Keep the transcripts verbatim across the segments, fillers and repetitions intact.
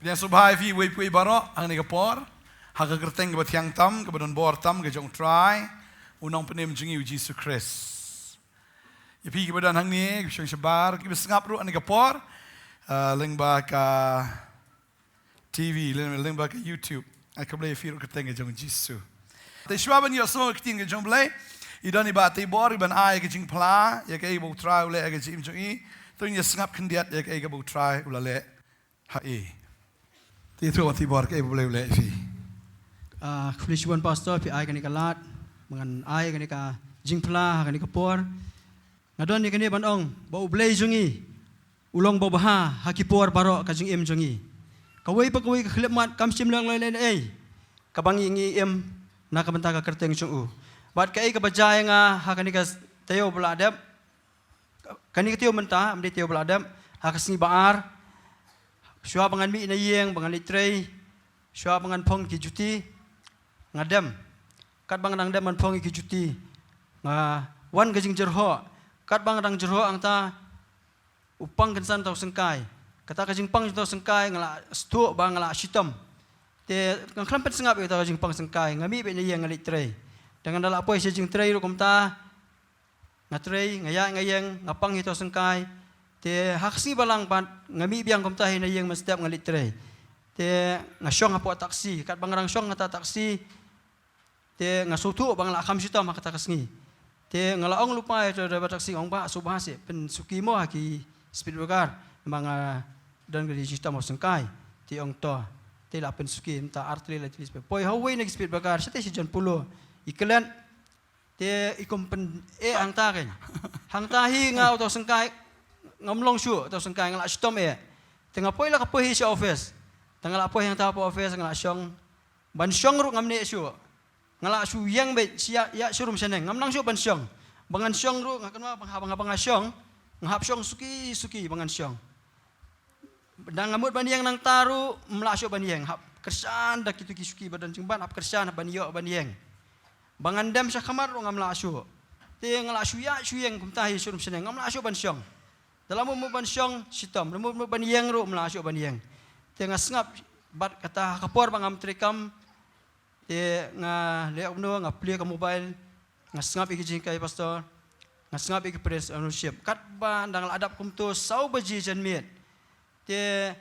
Ïa sngewbha ïa phi uwei pa uwei baroh hangne ka por, ha ka kyrteng kaba thiang tam, kaba don bor tam, ka jong U Trai, U Nongpynim jong ngi U Jisu Khrist. Ïa phi kiba don hangne, kiba shong shabar, kiba sngap ruh hangne ka por, ah, lyngba ka T V, lyng-, lyngba ka YouTube. Ai khublei ïa phi ruh ha ka kyrteng ka jong U Jisu. Te shuwa ban ïohsngew ïa ka ktien ka jong U Blei, i don i Bah Teibor, i ban ai ka jingphla ïa kaei kaba U Trai u leh ha ka jingim jong i. To ngin ïa sngap khyndiat ïa kaei kaba U Trai u la leh ha i. Te ïathuh Bah Teibor kaei kaba U Blei u leh ïa phi. Ah, khublei shibun Pastor, phi ai kane ka lad ba ngan ai kane ka jingphla ha kane ka por. Nga don ïa kane ban ong ba U Blei jong ngi u long babha ha ki por baroh ka jingim jong ngi. Kawei pa kawei ka khyllipmat kam shym long lei lei ei kaba ngi, ngi im na ka bynta ka kyrteng jong u. Bad kaei kaba jia ïa nga ha kane ka taïew ba la dep, kane ka taïew mynta, ym dei taïew ba la dep, ha ka sngi ba ar, shuwa ba ngan mih na ïing, ba ngan leit trei, shuwa ba ngan phong ki juti, nga dem. Katba nga dang dem ban phong ki juti, nga wan ka jingjyrhoh. Katba nga dang jyrhoh hangta, u pang kynsan uta u syngkai. Kata ka jingpang uta u syngkai nga la sngewthuh ba nga la shitom. Te nga khlem pynsngap ïa kata ka jingpang syngkai, nga mih beit na ïing nga leit trei. Te nga da la poi sha jingtrei ruh kumta, nga trei, nga ïaid nga ïeng, nga pang ïa uta u syngkai. Te ha ka sngi ba lang pat nga mih biang kumta hi na ïing mynstep nga leit trei. Te nga shong hapoh taxi, katba nga dang shong ha kata taxi, te nga sngewthuh ba nga la kham shitom ha kata ka sngi. Te nga la ong lypa ïa uta u driver taxi, ong, "Bah, sngewbha seh pynsuki mo ha ki speed breaker, namar nga don ka jingshitom ha u syngkai." Te ong, "To." Te la pynsuki, mynta ar tylli lai tylli spah. Poi ha uwei na ki speed breaker, shatei sha John Polo. I klet, te i kum pyn-eh hangta kein. Hangta hi nga uta u syngkai, ngam long shuh uta u syngkai, nga la shitom eh. Te nga poi la ka poi hi sha office. Te nga la poi hangta hapoh office, nga la shong. Ban shong ruh ngam neh shuh. Nga la shu ïeng beit sha ïa, ïa sha rum shaneng. Ngam nang shuh ban shong. Ba ngan shong ruh nga kynmaw ba nga, ba nga, ba nga shong, nga hap shong suki suki ba ngan shong. Da nga mut ban ïeng nangta ruh, ym lah shuh ban ïeng. Hap kyrshan da kito ki shuki ba don jingban, hap kyrshan, hap ban ïoh ban ïeng. Ba ngan dem sha khmat ruh ngam lah shuh. Te nga la shu ïa shu ïeng kumta hi sha rum shaneng, ngam lah shuh ban shong. Da la mut mut ban shong, shitom. Da mut mut ban ïeng ruh, ym lah shuh ban ïeng. Te nga sngap, bad kata ha ka por ba ngam treikam, te nga leh kumno, nga plie ka mobile, nga sngap ïa ki jinghikai pastor, nga sngap ïa ki praise and worship. Katba dang la dap kumto saw baje janmiet, te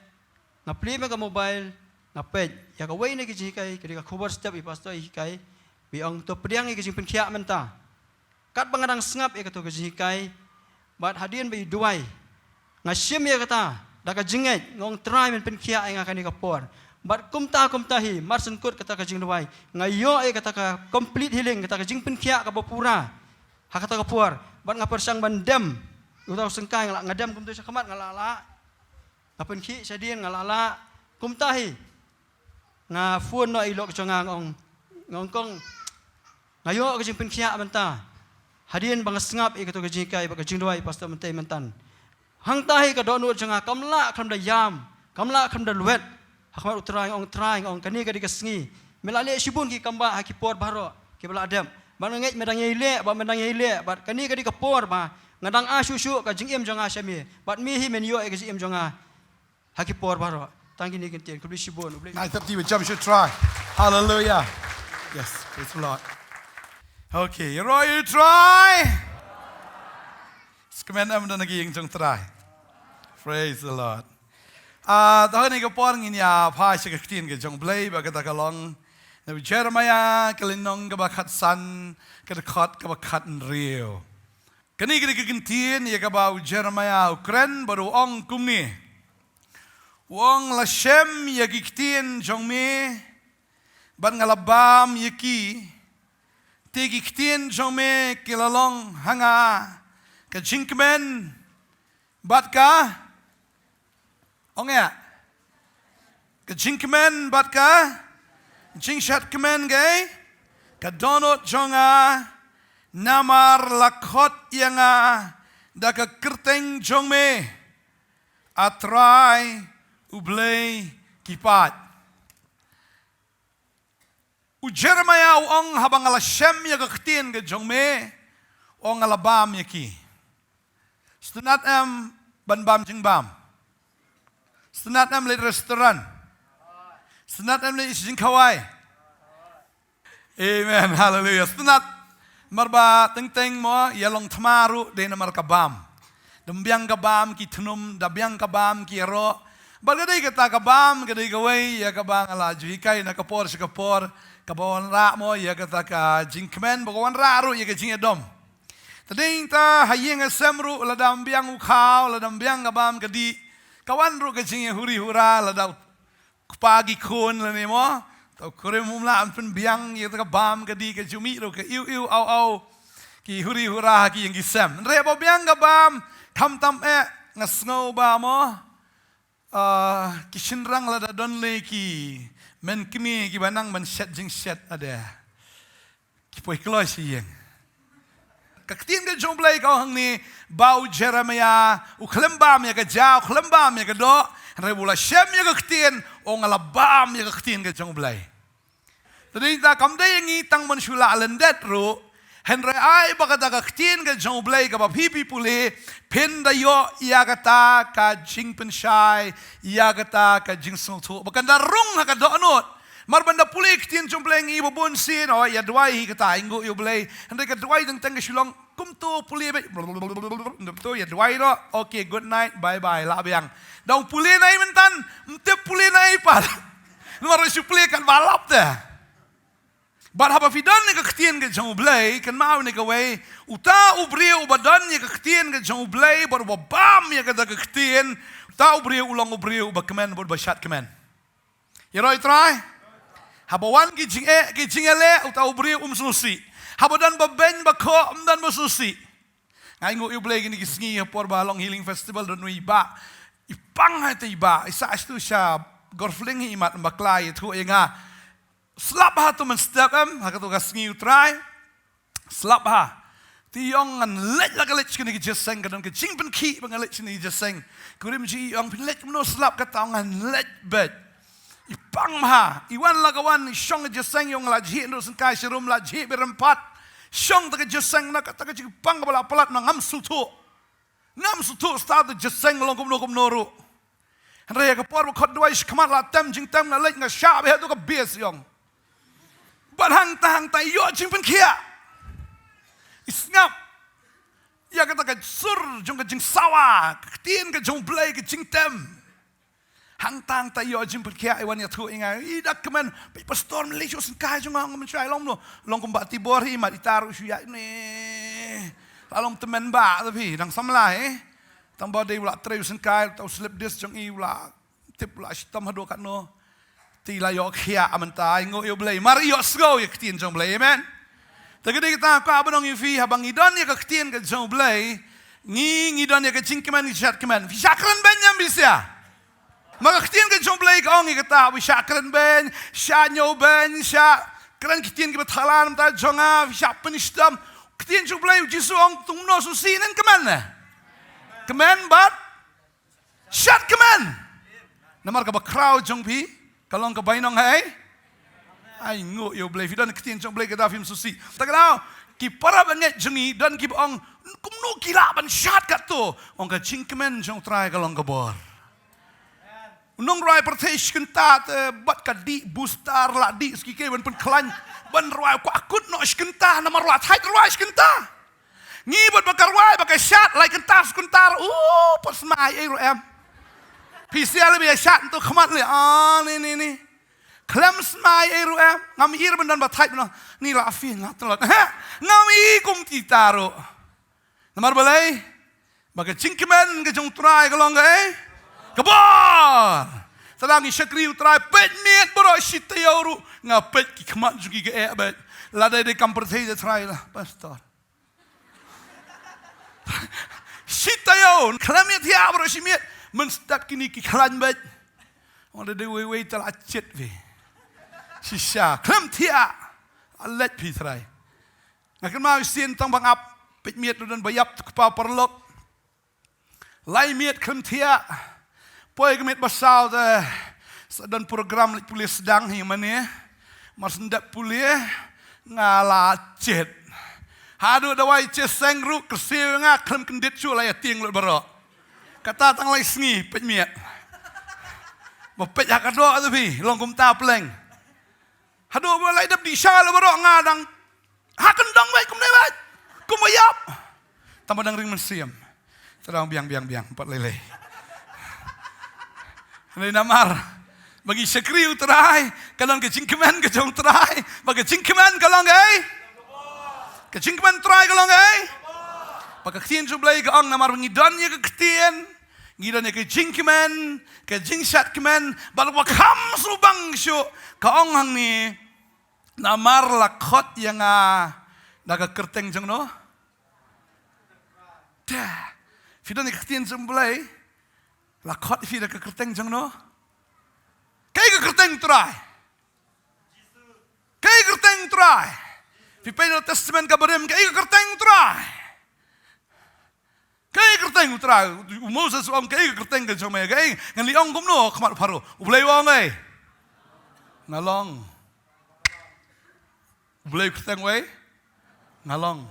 nga plie ma ka mobile, nga peit ïa kawei na ki jinghikai, ka dei ka khubor step i pastor i hikai, ba ong to pdiang ïa ka jingpynkhiah mynta. Katba nga dang sngap ïa kato ka jinghikai, bad hadien ba i duwai, nga shim ïa kata da ka jingngeit, nga ong, Trai, men pynkhiah ïa nga kane ka por. Bad kumta kumta hi, mar shen kut kata ka jingduwai, nga ïoh ïa kata ka complete healing, kata ka jingpynkhiah kaba pura ha kata ka por. Bad nga pyrshang ban dem ïa uta u syngkai, nga la, nga dem kumta sha khmat, nga la lah. Nga pynkhih shadien, nga la lah. Kumta hi nga phone noh ïa i lok jong nga, nga ong, nga ong, Kong, nga ïoh ka jingpynkhiah mynta hadien ba nga sngap ïa kato ka jinghikai bad ka jingduwai pastor mynta mynta. Hangta hi ka dohnud jong nga kam lah khlem da ïam, kam lah khlem da lwet. Ha khmat U Trai, nga ong, Trai, nga ong, kane ka dei ka sngi. Me la leh shibun ki kam ba ha ki por baroh kiba la dep. Bad nga ngeit me dang ïai leh, bad me dang ïai leh, bad kane ka dei ka por ba nga dang ai shuh shuh ka jingim jong nga sha me. Bad me hi men ïoh ïa ka jingim jong nga ha ki por baroh. Tang kine ki ktien, khublei shibun, khublei. Ngai tap ti ba jam shu Trai. Hallelujah. Yes, praise the Lord. Okay, ïaroh ïa U Trai. Skmen em don ki ïing jong Trai. Praise the Lord. Ah, ta kane ka por ngin ïa phai sha ka ktien ka jong U Blei, ba kata ka long na u Jeremiah ka lynnong kaba khatsan, ka dkhot kaba khathynriew. Kane ka dei ka ktien ïa kaba u Jeremiah u kren bad u ong kumne. U ong, la shem ïa ki ktien jong me bad nga la bam ïa ki. Te ki ktien jong me ki la long ha nga ka jingkmen bad ka Ong ïa. Ka jingkmen bad ka jingshat kmen, ka dohnud jong nga, namar la khot ïa nga da ka kyrteng jong me, A Trai U Blei ki paid. U Jeremiah u ong, haba nga la shem ïa ka ktien ka jong me, u ong, nga la bam ïa ki. Sngewtynnat em ban bam jingbam? Sngewtynnat em leit restaurant? Sngewtynnat em ne i jingkhawai? Amen. Haleluya. Sngewtynnat. Namar ba teng teng mo, ïa long thma ruh dei namar ka bam. Da biang ka bam ki tnum, da biang ka bam ki ïaroh. Bad ka dei kata ka bam, ka dei kawei ïa kaba nga la ju hikai na ka por sha ka por, kaba wanrah mo ïa kata ka jingkmen, ba ka wanrah ruh ïa ka jingïadom. Te dei ta ha ïing ha sem ruh, lada ym biang u khaw, lada ym biang ka bam ka dih, ka wan ruh ka jingïahuri hura, lada u kpa ki khun lane mo, ta u kurim um lah ban pynbiang ïa kata ka bam ka dih, ka ju mih ruh ka iw iw aw aw ki huri hura ha ki ïing ki sem. Hynrei haba biang ka bam, khamtam eh, nga sngew ba mo, ah, ki shynrang lada don lei ki hynmen kmie kiba nang ban shet jingshet, ade, ki poi kloi sha ïing. Ka ktien ka jong U Blei ka ong hangne, ba u Jeremiah u khlem bam ïa ka ja, u khlem bam ïa ka doh, hynrei ba u la shem ïa ka ktien, u ong, nga la bam ïa ka ktien ka jong U Blei. Te dei ta kam dei ïa ngi tang ban shu lah lyndet ruh, hynrei ai ba kata ka ktien ka jong U Blei kaba phi phi pule, phin da ïoh ïa kata ka jingpynshai, ïa kata ka jingsngewthuh ba kan da rung ha ka dohnud. Namar ban da pule ka ktien jong U Blei ngi ba bun sien, oh, ïa duwai hi kata, ainguh ïa U Blei. Hynrei ka duwai teng teng ka shu long kumto, pule beit. Kumto ïa duwai noh. Okay, good night, bye bye, lah biang. Da u pule nai mynta, ym tip pule nai pat. Namar shu pule katba lap te. Bad haba phi don ïa ka ktien ka jong U Blei, kynmaw ïa kawei, uta u briew uba don ïa ka ktien ka jong U Blei, bad uba bam ïa kata ka ktien, uta u briew u long u briew uba kmen, bad uba shad kmen. Ïaroh ïa U Trai. Haba wan ki jingeh, ki jingeh leh, uta u briew um sngewsih. Haba don ba beiñ ba khoh, um don ba sngewsih. Nga ainguh ïa U Blei kine ki sngi ha por ba long Healing Festival, don uwei i bah. I pang ha ita i bah, i sah sha tu sha Golf Link hi, i mat bakla, i ïathuh ïa nga. Slap ha tu mynstep em, ha katu ka sngi U Trai. Slap ha. Te i ong, ngan leit la ka leit sha kine ki jingïaseng, ka don ka jingpynkhih ba ngan leit sha kine ki jingïaseng. Kurim jong i i ong, phin leit kumno slap? Kata ong, ngan leit beit. I pang bha, i wan la ka wan, i shong ka jingïaseng, i ong, la jhieh, ndu sngewsih sharum, la jhieh beit rympot. Shong ta ka jingïaseng, na kata ka jingpang kaba la palat, na ngam sngewthuh. Ngam sngewthuh stad, ta jingïaseng long kumno kumno ruh. Hynrei ha ka por ba khot duwai shakhmat, la tem jingtem, nga leit nga shah beit ha tu ka base, i ong. Bad hangta hangta i ïoh jingpynkhiah. I sngap ïa kata ka sur jong ka jingsawa, ka ktien ka jong U Blei, ka jingtem. Hangta hangta i ïoh jingpynkhiah, i wan ïathuh ïa nga, i da kmen, peit pastor, mynlei shu sngewsih jong nga, nga mynshwa long kumno. Long kumba Tibor hi, mat i tar u shu ïaid ne. La long tymmen ba, tapi dang samla, eh. Tang ba dei u la trei u sngewsih, ta u slip disc jong i u la tip, u la shitom haduh katno. Te i la ïoh khiah mynta, ainguh ïa U Blei. Mar ïohsngew ïa ka ktien jong U Blei, amen. Te ka dei kata ka ba nong ïa phi, haba ngi don ïa ka ktien ka jong U Blei, ngi, ngi don ïa ka jingkmen, ngi shad kmen. Phi shah kren beiñ ne em phi shah? Ma ka ktien ka jong U Blei ka ong ïa kata, phi shah kren beiñ, shah ñiew beiñ, shah kren ki ktien kiba thala na ka bynta jong nga, phi shah pynshitom. Ktien jong U Blei, U Jisu ong, to ngin sngewsih ne kmen ne? Kmen bad shad kmen. Namar kaba khraw jong phi ka long ka bainong, hei. Ainguh ïa U Blei, phi don ktien jong U Blei, kata phim sngewsih. Ta ka daw, ki para bangeit jong ngi don kiba ong, kumno ki lah ban shad katto? Ong, ka jingkmen jong U Trai ka long ka bor. U nongrwai pyrthei shi kynta te bad ka dih booster, la dih suki ke ban pynkhlaiñ, ban rwai, kwah kut noh shi kynta, namar la thait rwai shi kynta. Ngi bad ba ka rwai ba ka shad, lai kynta shi kynta, u, pat smai ei ruh em. Phi sia lei ba ïa shad ntu khmat lei, ah, ni, ni, ni. Khlem smai ei ruh em, ngam i ruh ban don ba thait noh, ni la phi nga tlot. Ngam i kum kita ruh. Namar balei? Ba ka jingkmen ka jong U Trai ka long ka ei? Ka bor. Te lada ngi shakri U Trai, peit miet baroh shi taïew ruh, nga peit ki khmat jong ki ka eh beit. Lada dei kam pyrthei te trai la, pastor. Shi taïew, khlem ïa thiah baroh shi miet, mynstep kine ki khlaiñ beit. Ong da dei wei wei te la chet phi. Shisha, khlem thiah. La leit phi trai. Nga kynmaw shisien tang ba ngap, peit miet ruh don ba ïap, kpa paralok. Lai miet khlem thiah. Poi ka miet ba saw te, sa don program leit pule sdang hi mane. Mar shu dep pule, nga la chet. Haduh dawai chet seng ruh, kyrsiew nga khlem kyndit shuh, la ïa tieng lut baroh. Kata tang lai sngi, peit miet. Ba peit ha ka doh tu phi, long kumta pleng. Haduh ba la dep dih sha la baroh nga dang ha kyndong beit kumne beit. Kumba ïap. Tang ba dang ring mynsiem. Tang biang biang biang pat lei lei. Hynrei namar ba ngi shakri U Trai, ka long ka jingkmen ka jong U Trai, ba ka jingkmen ka long ei. Ka jingkmen Trai ka long ei. Ba ka ktien jong U Blei ka ong namar ba ngi don ïa ka ktien, ngi don ïa ka jingkmen, ka jingshad kmen, bad ba kham sngewbang shuh, ka ong hangne, namar la khot ïa nga da ka kyrteng jong no? Te, phi don ïa ka ktien jong U Blei, la khot ïa phi da ka kyrteng jong no? Kaei ka kyrteng Trai? Kaei ka kyrteng Trai? Phi peit na Testament kaba rim, kaei ka kyrteng Trai? Kaei ka kyrteng U Trai? U Moses u ong kaei ka kyrteng ka jong me, kaei? Ngan leit ong kumno ha khmat Pharaoh? U Blei u ong ei. Nga long. U Blei u kyrteng u ei. Nga long.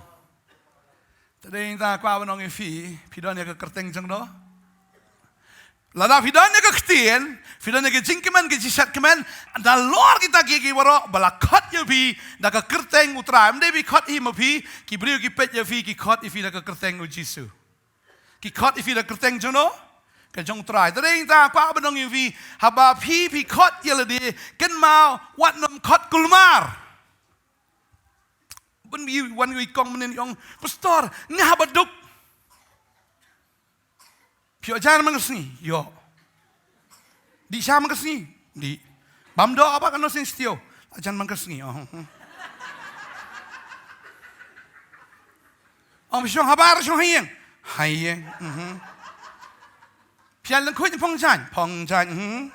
Te dei nga kwah ban ong ïa phi, phi don ïa ka kyrteng jong no? Lada phi don ïa ka ktien, phi don ïa ka jingkmen, ka jingshad kmen, nalor kita kiei kiei baroh, ba la khot ïa phi da ka kyrteng U Trai. Ym dei ba khot hi ma phi, ki briew ki peit ïa phi, ki khot ïa phi da ka kyrteng U Jisu. Ki khot ïa phi da ka kyrteng jong no? Ka jong U Trai. Te dei nga kwah ban ong ïa phi, haba phi, phi khot ïa lade, kynmaw wat nym khot kulmar. Ban ïa wan ïa i kong mynnin i ong, Pastor, nga haba duk. Phi ïoh jan man ka sngi? Ïoh. Dih sha man ka sngi? Dih. Bam doh ba ka no sing stio. Jan man ka sngi. Oh. Ong phi shong habar shong ha ïing. Ha ïing. Mhm. Phi ïaid lyngkhuid phong jan. Phong jan. Mhm.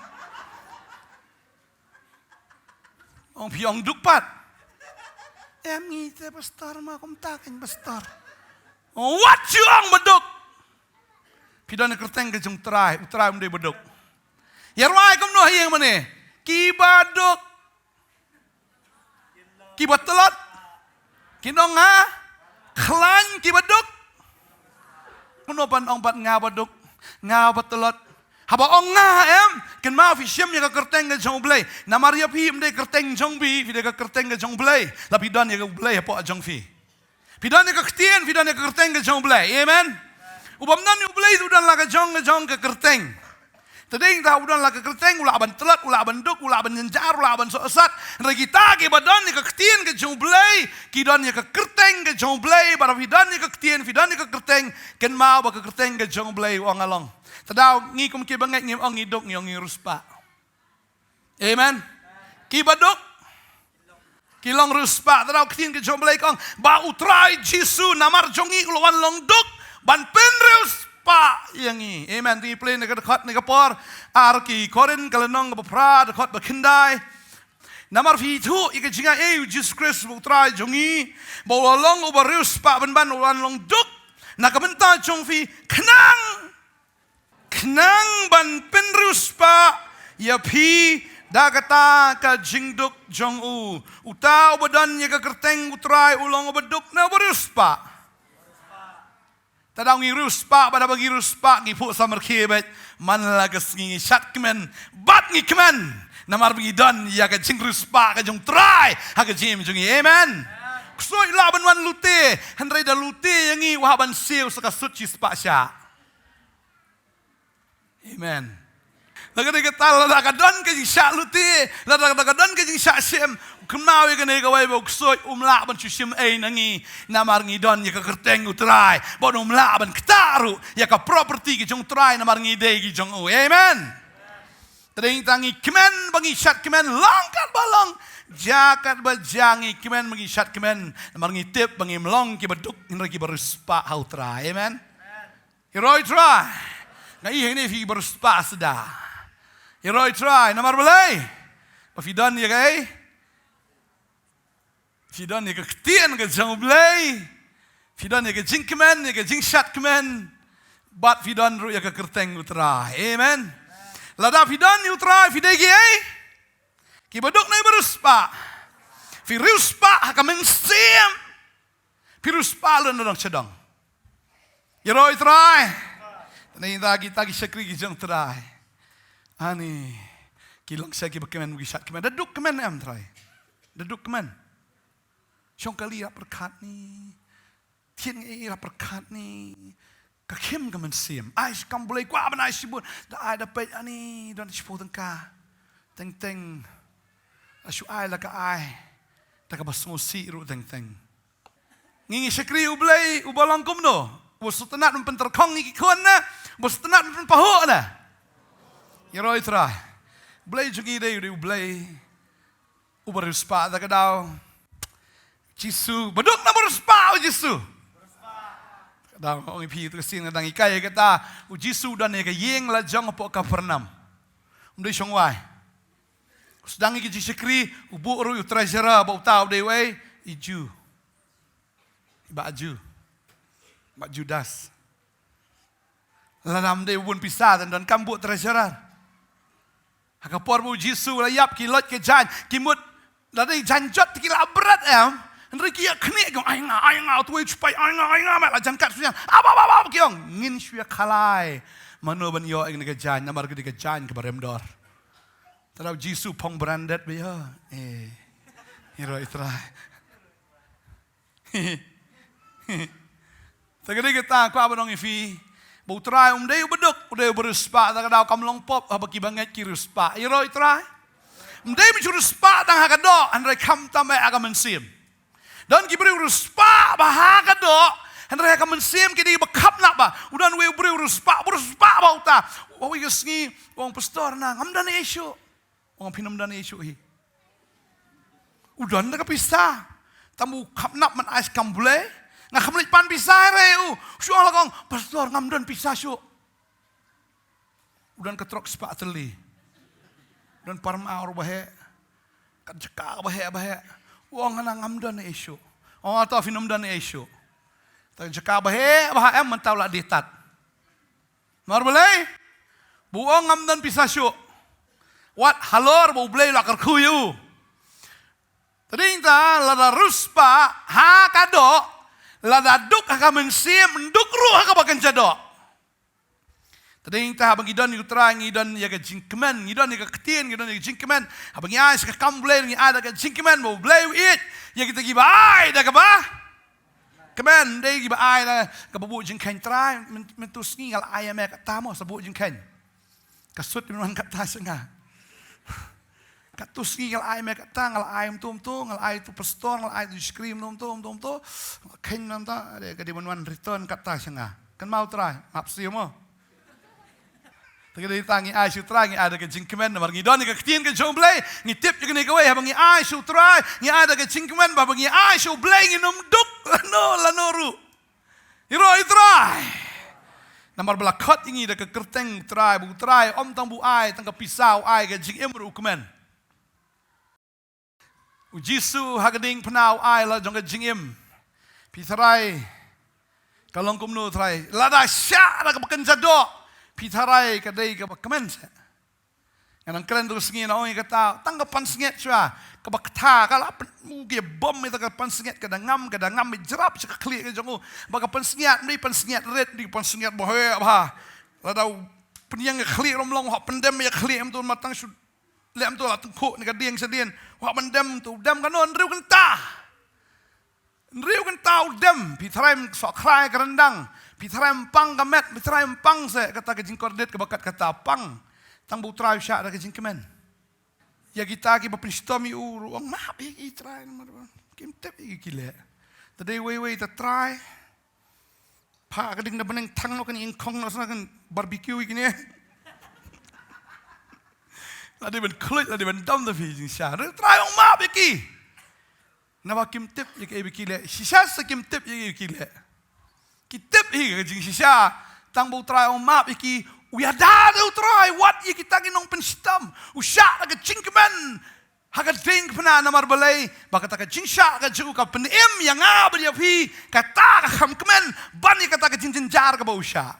Ong phi ong duk pat. Em ngi te pastor ma kumta kein pastor. Ong wat shu ong ba duk. Phi don ïa ka kyrteng ka jong U Trai, U Trai um dei ba duk. Ïa rwai kumno ha ïing mane? Kiba duk. Kiba tlot. Kin ong nga khlaiñ kiba duk. Kumno ban ong pat nga ba duk, nga ba tlot? Haba ong nga em, kynmaw phi shim ïa ka kyrteng ka jong U Blei. Namar ïa phi ym dei kyrteng jong phi, phi dei ka kyrteng ka jong U Blei. La phi don ïa ka U Blei hapoh jong phi. Phi don ïa ka ktien, phi don ïa ka kyrteng ka jong U Blei. Amen. U bym don ïa U Blei u don la ka jong ka jong ka kyrteng. Te dei ta u don la ka kyrteng, u lah ban tlot, u lah ban duk, u lah ban jynjar, u lah ban sohsat. Hynrei kita kiba don ïa ka ktien ka jong U Blei, ki don ïa ka kyrteng ka jong U Blei, bad phi don ïa ka ktien, phi don ïa ka kyrteng, kynmaw ba ka kyrteng ka jong U Blei u ong nga long. Te daw ngi kum kiba ngeit ngim ong ngi duk, ngi ong ngi riewspah. Amen. Kiba duk ki long riewspah. Te daw ktien ka jong U Blei ka ong ba U Trai Jisu namar jong ngi u la wan long duk ban pynriewspah ïa ngi. Amen. Te ngi pule na ka dkhot na ka por, Ar ki Korinth ka lynnong kaba phra, dkhot ba khyndai. Namar phi ithuh ïa ka jingaiei U Jisu Khrist U Trai jong ngi, ba u la long uba riewspah ban ban, u la wan long duk na ka bynta jong phi, khnang khnang ban pynriewspah ïa phi da kata ka jingduk jong u. Uta uba don ïa ka kyrteng U Trai u long uba duk ne uba riewspah? Te daw ngi riewspah, bad haba ngi riewspah ngi phuh samrkhie beit. Man la ka sngi ngi shad kmen bad ngi kmen, namar ba ngi don ïa ka jingriewspah ka jong U Trai ha ka jingim jong ngi. Amen. Ksuid lah ban wan lute, hynrei da lute ïa ngi u hap ban siew sa ka sut shispah shah. Amen. La ka dei kata, lada ka don ka jingshah lute, lada ka don ka jingshah shim, kynmaw ïa kane kawei, ba u ksuid um lah ban shu shim ei na ngi, namar ngi don ïa ka kyrteng U Trai, bad um lah ban ktah ruh ïa ka property ka jong U Trai, namar ngi dei ki jong u. Amen. Te dei tang ngi kmen ba ngi shad kmen, long katba long, jia katba jia, ngi kmen ba ngi shad kmen, namar ngi tip ba ngim long kiba duk, hynrei kiba riewspah ha U Trai. Amen. Ïaroh ïa U Trai. Nga i hangne phi ba riewspah sda. Ïaroh ïa U Trai namar balei? Ba phi don ïa kaei? Phi don ïa ka ktien ka jong U Blei. Phi don ïa ka jingkmen, ïa ka jingshad kmen. Bad phi don ruh ïa ka kyrteng U Trai. Amen. Lada phi don ïa U Trai phi dei kiei? Kiba duk ne ba riewspah? Phi riewspah ha ka mynsiem. Phi riewspah lem na dong sha dong. Ïaroh ïa U Trai. Te ngi da kita ki shakri ki jong U Trai. Ani. Ki long sha ki ba kmen, ki shad kmen. Da duk kmen em Trai. Da duk kmen. Shong kali ïa pyrkhat ni. Thied ngi ïa pyrkhat ni. Ka khim ka mynsiem. Ai shi kam Blei kwah ban ai shibun. Da ai da peit ani don shiphew tyngka. Teng teng. Da shu ai la ka ai. Da kaba sngewsih ruh teng teng. Ngi ngi shakri U Blei uba long kumno? Uba sngewtynnat ban pynterkhong ïa ki khun ne? Uba sngewtynnat ban pynpahuh ne? Ïaroh ïa U Trai. U Blei jong ngi dei, dei U Blei uba riewspah da ka daw. Jisu, ba duk na ba riewspah U Jisu. Ka daw ong ïa phi tu ka sien ka dang ïa kai ïa kata. U Jisu u don ïa ka ïing la jong hapoh Kapernaum. Um dei shong wai. Sdang ïa ki jingshakri, u buh ruh ïa u treasurer, ba uta u dei uei? I Ju. Bah Ju. Bah Judas. Lada ym dei u bun pisa, te ym don kam buh treasurer. Ha ka por ba U Jisu u la ïap, ki loit ka jaiñ, ki mut, lada dei jaiñ jot te ki la bret em. Hynrei ki ïa khnieh ki ong, ai nga, ai nga, utu u sipai, ai nga, ai nga, meh la jan kat shuh jan. Ap, ap, ap, ap, ki ong, ngin shu ïa khalai mano ban ïoh ïa kane ka jaiñ, namar ka dei ka jaiñ kaba rem dor. Te lada U Jisu phong branded ba ïoh. Eh. Ïaroh ïa U Trai. Te ka dei kata kwah ban ong ïa phi. Ba U Trai um dei uba duk, u dei uba riewspah, da ka daw kam long pop haba ki bangeit ki riewspah. Ïaroh ïa U Trai. Um dei ba shu riewspah tang ha ka doh, hynrei khamtam eh ha ka mynsiem. Don ki briew riewspah bha ha ka doh, hynrei ha ka mynsiem ki dei ba khapnap bha. U don uwei u briew riewspah, u riewspah bha uta. Uwei ka sngi, u ong pastor na, ngam don ei shuh. Ong phin ym don ei shuh hi. U don da ka pisa. Tang ba u khapnap ban ai shi kam Blei. Nga kham leit pan pisa hi re u. Shu ong la ka ong, pastor ngam don pisa shuh. U don ka trok spah tylli. U don par ma ruh ba heh. Ka jaka ba heh ba heh. U ong hana ngam don ei shuh. Ong ato phin ym don ei shuh. Ta jaka ba heh ba heh em mynta u la dei tat. Namar balei? Ba u ong ngam don pisa shuh. Wat halor ba U Blei u la kyrkhu ïa u. Te dei ta lada riewspah ha ka doh, lada duk ha ka mynsiem, duk ruh ha kaba kynja doh. Te dei ta haba ngi don ïa U Trai ngi don ïa ka jingkmen, ngi don ïa ka ktien, ngi don ïa ka jingkmen. Haba ngi ai sha ka kam Blei ngi ai da ka jingkmen ba U Blei u ïeit ïa kita kiba ai da kaba kmen, dei kiba ai da kaba buh jingkheiñ. Trai, myn-, mynta u sngi nga la ai ïa me kata mo sa buh jingkheiñ. Ka sut mynwan kata sha nga. Katu sngi nga la ai me kata, nga la ai mynta mynta, nga la ai tu pastor, nga la ai tu ice cream mynta mynta mynta. Kheiñ mynta, dei ka dei mynwan return kata sha nga. Kynmaw Trai, map siew mo. Te ka dei ta ngi ai sha U Trai ngi ai da ka jingkmen namar ngi don ïa ka ktien ka jong U Blei, ngi tip ïa kane kawei haba ngi ai sha U Trai, ngi ai da ka jingkmen ba haba ngi ai sha U Blei ngin ym duk lano lano ruh. Ïaroh ïa U Trai. Namar ba la khot ïa ngi da ka kyrteng U Trai, ba U Trai ym tang ba u ai tang ka pisa, u ai ka jingim ruh u kmen. U Jisu ha ka diengphna u ai la jong ka jingim. Phi tharai ka long kumno Trai? Lada shah da kaba kynja doh, phi tharai ka dei kaba kmen seh? Nga nang kren tu ka sngi nga ong ïa kata, tang ka pansngiat shuwa, kaba kata ka la pyn-, u ki bom ïa ka pansngiat, ka da ngam, ka da ngam ïa jrap sha ka khlieh ka jong u. Ba ka pansngiat, ym dei pansngiat rit, ym dei pansngiat ba heh bha. Lada u pynïeng ka khlieh rum long, u hap pyndem ïa ka khlieh mynta, ma tang shu leh mynta la tyngkhuh na ka dieng sha dien, u hap pyndem mynta, u dem kano, hynriew kynta. Hynriew kynta u dem, phi tharai ym sohkhrai ka ryndang, phi tharai ym pang ka met, phi tharai ym pang seh kata ka jingkordit kaba kat kata, pang. Tang ba U Trai u shah da ka jingkmen. Ïa kita kiba pynshitom ïa u ruh ong map ïa ki Trai namar ba kim tip ïa ki leh. Te dei wei wei te Trai. Pha ka ding da bneng thang noh kan ïeng khong noh sa kan barbecue ïa kine. La dei ban khluit, la dei ban dom da phi jingshisha. Te Trai ong map ïa ki. Naba kim tip ïa kaei ba ki leh. Shisha sa kim tip ïa kaei ba ki leh. Ki tip hi ka jingshisha. Tang ba U Trai ong map ïa ki. U ïada da U Trai wat ïa kita ki nongpynshitom. U shah da ka jingkmen ha ka diengphna namar balei? Ba kata ka jingshah ka jong u ka pynim ïa nga bad ïa phi. Kata ka kham kmen ban ïa kata ka jingjynjar kaba u shah.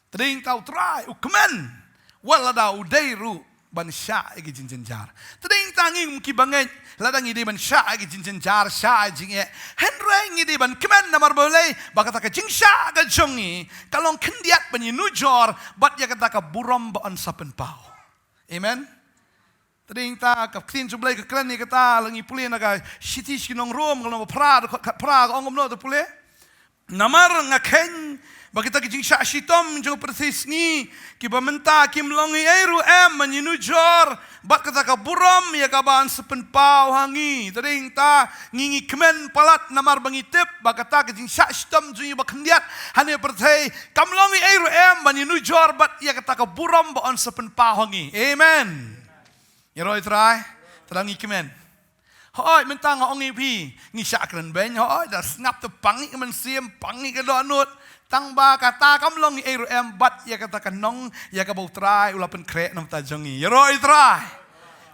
Te dei ta U Trai u kmen wat lada u dei ruh ban shah ïa ki jingjynjar. Te dei ta ngi kum ki bangeit lada ngi dei ban shah ïa ki jingjynjar, shah ïa jingeh, hynrei ngi dei ban kmen namar balei? Ba kata ka jingshah ka jong ngi ka long khyndiat ban ïanujor bad ïa kata ka burom ba yn sa pynpaw. Amen. Tadei ta ka ktien jong U Blei ka kren ïa kata, la ngi pule na ka shithi sha ki nong Rom, ka lynnong ba phra, dkhot khatphra, ka ong kumno, to pule. Namar nga kheiñ ba kita ki jingshah shitom jong ka pyrthei sngi, kiba mynta kim long ei ei ruh em ban ïanujor bad kata ka burom ïa kaba yn sa pynpaw ha ngi. Tadei ta ngi, ngi kmen palat namar ba ngi tip ba kata ka jingshah shitom jong ngi ba khyndiat ha kane ka pyrthei kam long ei ei ruh em ban ïanujor bad ïa kata ka burom ba yn sa pynpaw ha ngi. Amen. Ïaroh ïa U Trai. Tang ngi kmen. Hooid, mynta nga ong ïa phi, ngi shah kren beiñ, hooid, da sngap te pang ïa ka mynsiem, pang ïa ka dohnud. Tang ba kata kam long ei ei ruh em bad ïa kata ka nong ïa kaba U Trai u la pynkhreh na ka bynta jong ngi. Ïaroh ïa U Trai.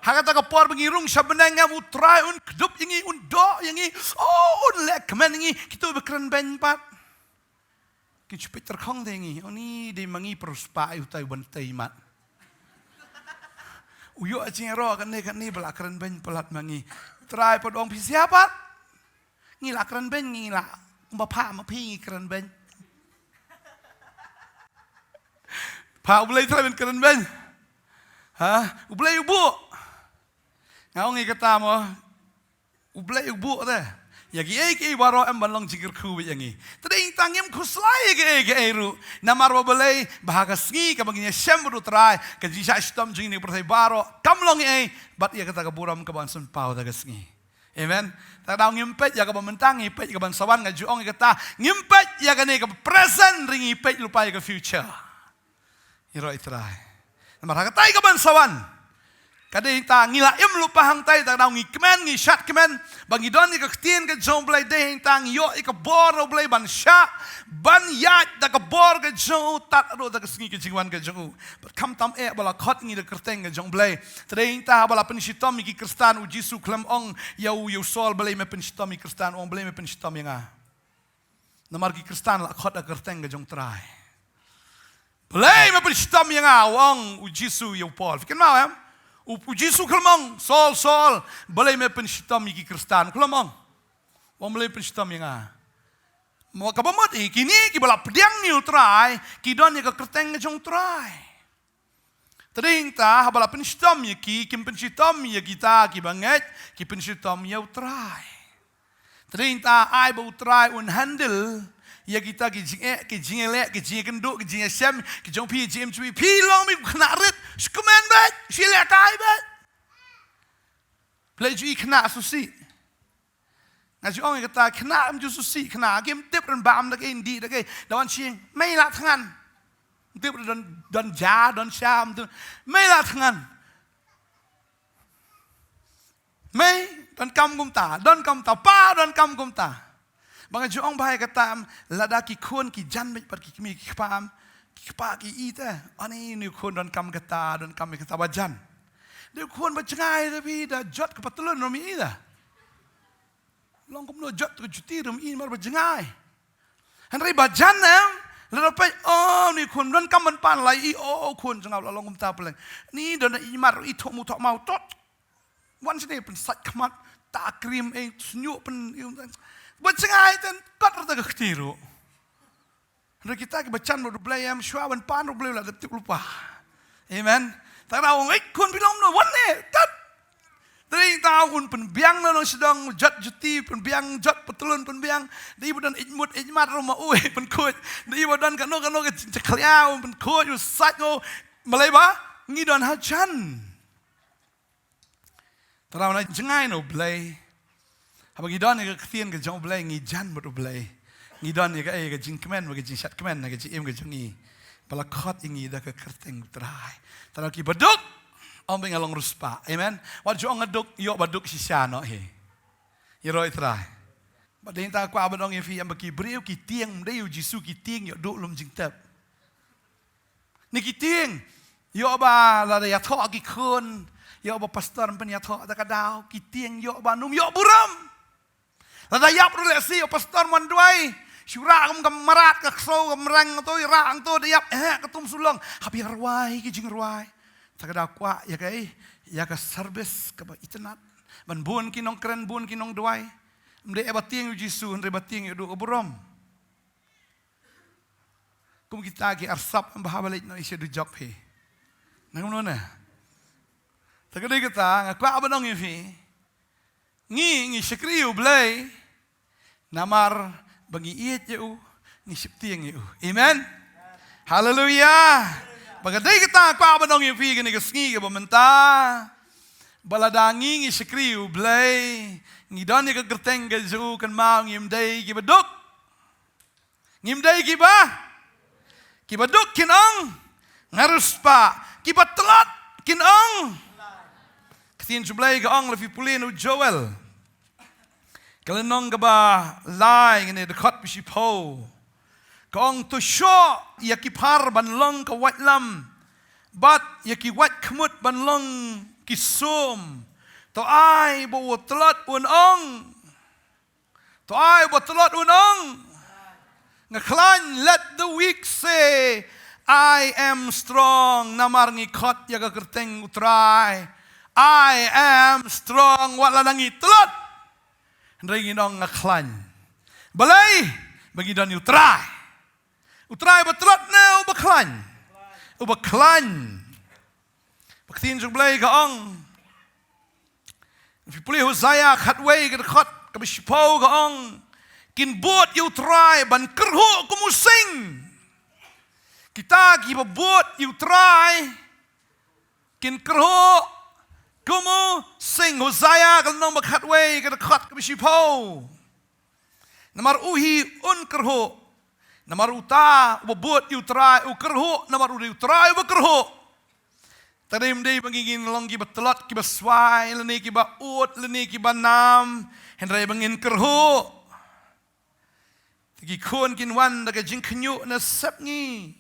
Ha kata ka por ba ngi rung sha bneng, em, U Trai un kdup ïa ngi, un doh ïa ngi, oh, un leh kmen ïa ngi, kito ba kren beiñ pat. Ki shu peit tyrkhong te ïa ngi, oh, ni dei ma ngi, pyrshah ïa utai ban tei mat. U ïoh jingïaroh kane kane ba la kren beiñ palat ma ngi. U Trai pat u ong, phi sngewbha pat. Ngi la kren beiñ, ngi la, kumba pha ma phi ngi kren beiñ. Pha U Blei, U Trai ban kren beiñ. Ha? U Blei u buh. Nga ong ïa kata mo. U Blei u buh te ïa kiei kiei baroh em ban long jingkyrkhu bad ïa ngi. Tadei ta ngim khuslai ïa kiei kiei ruh. Namar ba balei, ba ha ka sngi kaba ngin ïashem bad U Trai, ka jingshah shitom jong ngi na ka pyrthei baroh kam long ei ei bad ïa kata ka burom kaba yn sa pynpaw ha ka sngi. Amen. Ta daw ngim peit ïa kaba mynta, ngi peit ïa kaban sa wan. Nga ju ong ïa kata, ngim peit ïa kane kaba present, hynrei ngi peit lypa ïa ka future. Ïaroh ïa U Trai. Namar ha katai kaban sa wan, ka dei ta ngi la im lypa hangtai, ta daw ngi kmen, ngi shad kmen ba ngi don ïa ka ktien ka jong U Blei. Dei ta ngi ïoh ïa ka bor U Blei ban shah, ban ïaid da ka bor ka jong u, tad haduh da ka sngi ka jingwan ka jong u. Bad khamtam eh ba la khot ngi da ka kyrteng ka jong U Blei. Tadei ta ba la pynshitom ïa ki Khristan, U Jisu khlem ong ïa u, ïa u Saul, balei me pynshitom ïa ki Khristan, u ong, balei me pynshitom ïa nga. Namar ki Khristan la khot da ka kyrteng ka jong U Trai. Balei me pynshitom ïa nga, u ong U Jisu ïa u Paul. Phi kynmaw em? U, U Jisu khlem ong, Saul, Saul, balei me pynshitom ïa ki Khristan. Khlem ong. U ong balei pynshitom ïa nga. Mo kaba mut hi, kine kiba la pdiang ïa U Trai, ki don ïa ka kyrteng ka jong U Trai. Tadei ta haba la pynshitom ïa ki, kim pynshitom ïa kita kiba ngeit, ki pynshitom ïa U Trai. Tadei ta ai ba U Trai un handle ïa kita ki jingeh, ki jingïaleh, ki jingïakynduh, ki jingïashem, ki jong phi, jingim jong phi, phi long me u khynnah rit, shu kmen beit, shu lehkai beit. Balei ju i khynnah sngewsih. Nga ju ong ïa kata, khynnah ym ju sngewsih, khynnah kim tip ruh ban bam da kaei, dih da kaei, da wan sha ïing, mei la thngan. Ym tip ruh don, don ja, don sha, ym tip, mei la thngan. Mei, donkam kumta, donkam kumta, pa, donkam kumta. Ba nga ju ong bha ïa kata, em, lada ki khun ki jan beit bad ki kmie ki kpa, em, ki kpa ki i te, ani une u khun donkam kata, donkam ïa kata, ba jan. Dei u khun ba jngai te phi, da jot ka patlun ruh ym i te. Long kumno jot ka juti ruh ym i namar ba jngai. Hynrei ba jan em, lada peit, oh, une u khun donkam ban pan, la i, oh, u khun jong nga la long kumta pleng. Ni don i mat ruh i thoh mu thoh maw tot. Wan shane pynsait khmat, ta cream, eh, sñiuh pyn, ba jngai te kot ruh ta ka kti ruh. Hynrei kita kiba jan bad U Blei em, shuwa ban pan U Blei u la dep tip lypa. Amen. Ta ra ong, ei khun, phi long kumno, wan ne, tat. Tadei ta un pynbiang na nong sdang, jot juti pynbiang, jot patlun pynbiang. Dei ba don ïeit mut ïeit mat ruh ma u pynkhuid. Dei ba don kano kano ka jingjakhlia u pynkhuid, u sait ngo. Balei ba ngi don hajan. Tang ba ngi jngai na U Blei. Haba ngi don ïa ka ktien ka jong U Blei, ngi jan bad U Blei. Ngi don ïa ka, ïa ka jingkmen, ïa ka jingshad kmen, ïa ka jingim ka jong ngi. Ba la khot ïa ngi da ka kyrteng U Trai. Tang ki baduk, ym ba nga long riewspah. Amen. Wat ju ong nga duk, ïoh ba duk shisha noh hi. Ïaroh ïa U Trai. Ba dei ta kwah ban ong ïa phi, em, ba ki briew ki tieng, ym dei U Jisu ki tieng, ïoh duh lum jingtep. Ni ki tieng, ïoh ba lada ïathoh ki khun, ïoh ba pastor ym pynïathoh da ka daw, ki tieng ïoh ba ym ïoh burom. Lada ïap ruh lehse, ïoh pastor mon duwai, shu rah kum ka mrad, ka ksew, ka mreng to, rah hangto da ïap, eh, ka tum sulong. Hap ïa rwai ki jingrwai. Ta ka daw kwah ïa ka, ïa ka service kaba itynnad. Ban bun ki nongkren, bun ki nongduwai. Ym dei ba tieng ïoh U Jisu, hynrei ba tieng ïoh duh ka burom. Kum kita ki arsap, em, ba haba leit noh i sha dujok hi. Nang kumno ne? Te ka dei kata nga kwah ban ong ïa phi. Ngi, ngi shakri ïa U Blei. Namar ba ngi ïeit ïa u, ngi sheptieng ïa u. Amen. Haleluia. Ba ka dei kata nga kwah ban ong ïa phi kane ka sngi kaba mynta. Ba lada ngi, ngi shakri ïa U Blei, ngi don ïa ka kyrteng ka jong u, kynmaw ngim dei kiba duk. Ngim dei kiba, kiba duk kin ong, nga riewspah, kiba tlot kin ong. Ka ktien jong U Blei ka ong, lada phi pule na u Joel, ka lynnong kaba lai, kane dkhot ba shiphew. Ka ong, to shoh ïa ki phar ban long ka waitlam, bad ïa ki waitkhmut ban long ki sum. To ai ba u tlot un ong. To ai ba u tlot un ong, nga khlaiñ. Let the weak say, I am strong. Namar ngi khot ïa ka kyrteng U Trai, I am strong. Wat lada ngi tlot, hynrei ngin ong nga khlaiñ. Balei? Ba ngi don ïa U Trai. U Trai ba tlot ne uba khlaiñ? Uba khlaiñ. Ba ka ktien jong U Blei ka ong, phi pule Hosea khatwei ka dkhot kaba shiphew ka ong, kin bud ïa U Trai ban kyrhuh kum u sing. Kita kiba bud ïa U Trai kin kyrhuh kum u sing. Hosea ka lynnong ba khatwei ka dkhot kaba shiphew. Namar u hi un kyrhuh. Namar uta uba bud ïa U Trai u kyrhuh, namar u dei U Trai uba kyrhuh. Te ym dei ba ngin long kiba tlot, kiba swai, lane kiba ud, lane kiba nam, hynrei ba ngin kyrhuh. Te ki khun kin wan da ka jingkhynñiuh na sepngi.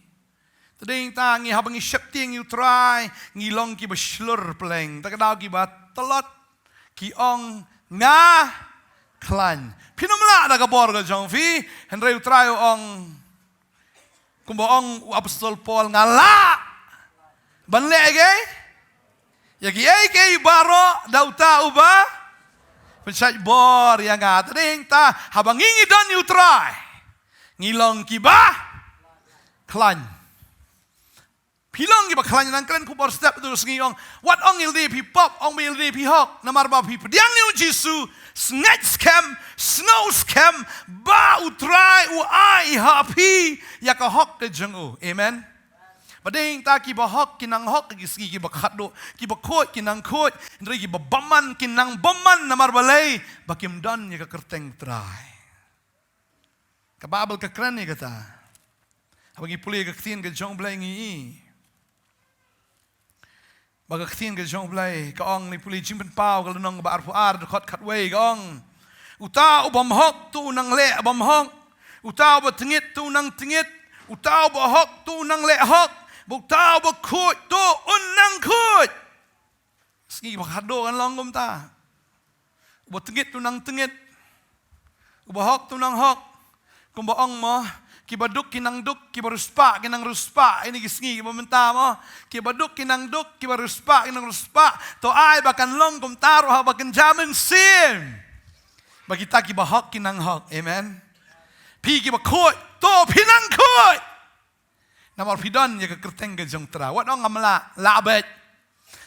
Te dei ta ngi, haba ngi sheptieng ïa U Trai, ngi long kiba shlur pleng. Te ka daw kiba tlot ki ong nga khlaiñ. Phin ym lah da ka bor ka jong phi, hynrei U Trai u ong, kumba ong u apostol Paul, nga lah ban leh ïa kiei, ïa kiei kiei baroh da uta uba pynshait bor ïa nga. Te dei ta haba ngi, ngi don ïa U Trai, ngi long kiba khlaiñ. Phi long kiba khlaiñ. Nang kren khubor step tu sngi ong, wat ong ïalade phi pop, ong ba ïalade phi hok. Namar ba phi pdiang ïa U Jisu, sngew skhem, sngew skhem ba U Trai u ai ha phi ïa ka hok ka jong u. Amen. Ba dei ta kiba hok ki nang hok ha ki sngi, kiba khatduh, kiba khuid ki nang khuid, hynrei kiba bymman ki nang bymman. Namar balei? Ba kim don ïa ka kyrteng Trai. Ka Baibl ka kren ïa kata. Haba ngi pule ka ktien ka jong U Blei ngi i ba ka ktien ka jong U Blei ka ong, ngi pule Jingpynpaw ka lynnong ba arphew ar, dkhot khatwei ka ong, uta u bym hok to u nang leh bym hok, uta uba tngit to u nang tngit, uta uba hok to u nang leh hok, bad uta uba khuid to un nang khuid. Sngi ba khatduh kan long kumta. Uba tngit to nang tngit. Uba hok to nang hok. Kumba ong mo, kiba duk ki nang duk, kiba riewspah ki nang riewspah. Ine ki sngi kiba mynta mo, kiba duk ki nang duk, kiba riewspah ki nang riewspah. To ai ba kan long kumta ruh haba kynja mynsiem, ba kita kiba hok ki nang hok. Amen. Phi kiba khuid, to phi nang khuid. Namar phi don ïa ka kyrteng ka jong U Trai. Wat ong ngam lah, lah beit.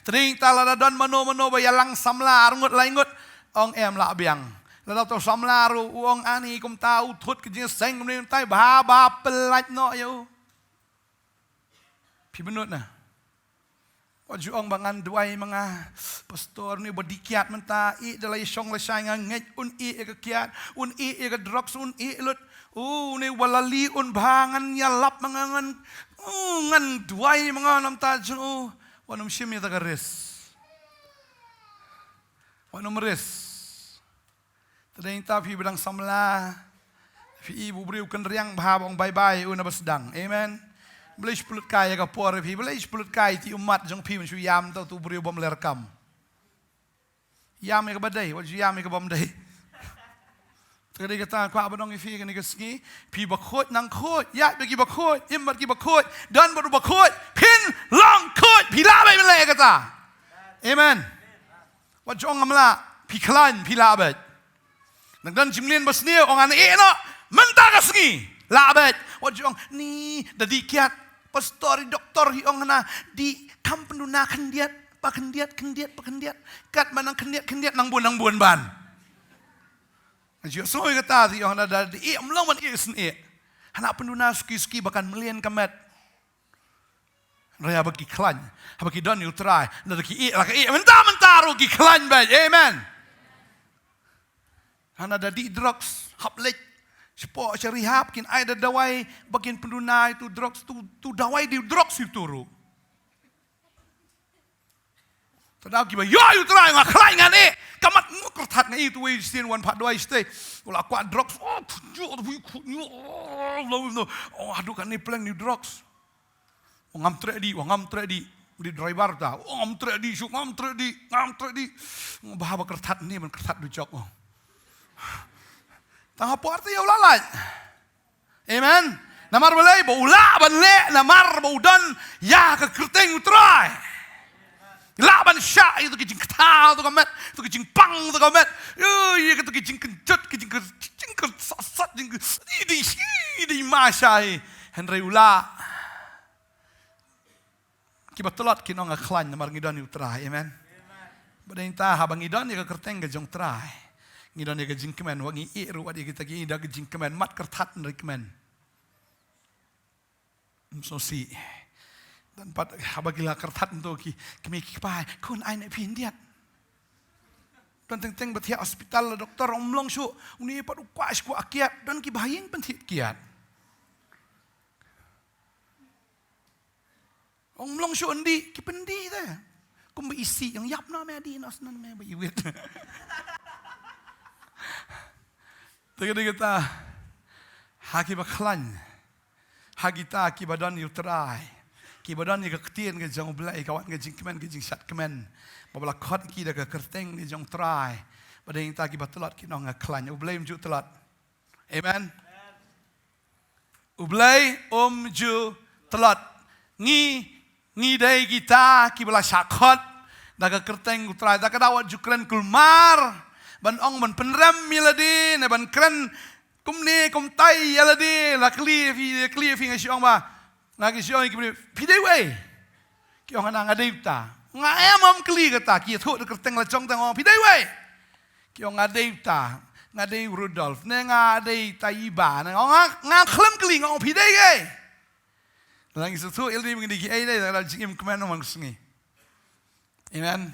Te dei ta lada don mano mano ba ïalang samla arngut laingut, ong em lah biang. Lada to samla ruh u ong ani kumta, u thut ka jingïaseng kumne kumta, bha ba pyllait noh ïa u. Phi bynnud na. Wat ju ong ba ngan duwai ma nga, pastor, une uba dih kiad mynta, ïeh da la ïashong lashai, nga ngeit un ïeh ïa ka kiad, un ïeh ïa ka drugs, un ïeh lut. U, une uba la lieh un bha, ngan ïalap ma nga, ngan, u, ngan duwai ma nga namar ta jong u. Wat nym shim ïa ta ka risk. Wat nym risk. Te dei ta phi ba dang samla, phi i ba u briew kynriang, bha ba ong bye bye ïa u naba sdang. Amen. Balei shu pynlut kai ïa ka por phi, balei shu pynlut kai ïa ki ummat jong phi, ban shu ïam ta utu u briew bym leh kam. Ïam ïa kaba dei, wat shu ïam ïa ka bym dei. Te ka dei kata nga kwah ban ong ïa phi kane ka sngi, phi ba khuid nang khuid, ïaid bad kiba khuid, im bad kiba khuid, don bad uba khuid, phin long khuid, phi lah beit ban leh ïa kata. Amen. Wat ju ong ngam lah, phi khlaiñ, phi lah beit. Nang don jingmlien ba sniew, ong ngan ïeh noh mynta ka sngi, lah beit. Wat ju ong ni da dih kiad, pastor, i doktor hi ong hana, dih kham pynduna khyndiat. Ba khyndiat, khyndiat, ba khyndiat. Katba nang khyndiat, khyndiat, nang bun, nang bun ban. Nga ju sngew ïa kata, te ong, hana da dih, ym long ban ïeh shen ïeh. Hana pynduna suki suki ba kan mlien ka met. Hynrei haba ki khlaiñ, haba ki don ïa u Trai, hana da ki ïeh, la ka ïeh, mynta, mynta ruh ki khlaiñ beit. Amen. Hana da dih drugs, hap leit shapoh sha rehab, kin ai da dawai ba kin pynduna ïa tu drugs, tu, tu dawai dei u drugs ïa tu ruh. Te da kiba ïoh ïa u Trai, nga khlaiñ, ngan ïeh. Ka mat ngut kyrthat, nga ïohi tu wei sien wan phah dawai shatei. U la kwah drugs. Oh, khunju, tu wei khunju. Oh, la wei no. Oh, haduh kane pleng ne u drugs. Oh, ngam treh dih, oh, ngam treh dih. Dei driver ta. Oh, ngam treh dih, shu ngam treh dih, ngam treh dih. Bah, ba kyrthat ne, ban kyrthat dujok, oh. Tang hapoh te ïa u la lait. Amen. Namar balei? Ba u lah ban leh namar ba u don ïa ka kyrteng u Trai. Lah ban shah ïa tu ki jingkta tu ka met, tu ki jingpang tu ka met. Ïa, ïa tu ki jingkynjut, ki jingkyr, jingkyr sat sat, jingkyr, i di, i di ma shai. Hynrei u lah. Kiba tlot kin ong nga khlaiñ namar ngi don ïa u Trai. Amen. Ba dei ta haba ngi don ïa ka kyrteng ka jong u Trai, ngi don ïa ka jingkmen, wat ngi ïeh ruh wat ïa kita ki da ka jingkmen, mat kyrthat hynrei kmen. Ym sngewsih. Don pat haba ki la kyrthat nto ki kmie ki kpa, khun ai ne phi hyndiat. Don teng teng ba thiah hospital la doktor ong ym long shuh, une pat u kwah shuh kwah kiad, don kiba ha ïing pynthiah kiad. Ong ym long shuh, ym dih, ki pyndih te. Kumba isih, ong ïap noh me, dih noh shen me ba iwit. Te ka dei kata, ha kiba khlaiñ, ha kita kiba don ïa u Trai, kiba don ïa ka ktien ka jong u Blei, ka wan ka jingkmen, ka jingshad kmen. Ba ba la khot ki da ka kyrteng ka jong u Trai, ba dei kita kiba tlot kin ong nga khlaiñ. U Blei um ju tlot. Amen. U Blei um ju tlot. Ngi, ngi dei kita kiba la shah khot da ka kyrteng u Trai. Da ka daw wat ju kren kulmar ban ong ban pynrem ïa lade ne ban kren kumne kumtai ïa lade, la kylli phi, kylli phi, nga shu ong ba, nga ki shu ong ïa ki briew, phi dei uei? Ki ong nga dei uta. Nga em, ym kylli kata, ki ïathuh da ka kyrteng la jong te, nga ong phi dei uei? Ki ong nga dei uta, nga dei u Rudolf, ne nga dei uta i ba, ne nga ong nga, nga khlem kylli, nga ong phi dei ei? Lada ngi sngewthuh ïa lade ba ngi dei kiei dei, lada jingim kmen ym man ka sngi. Amen.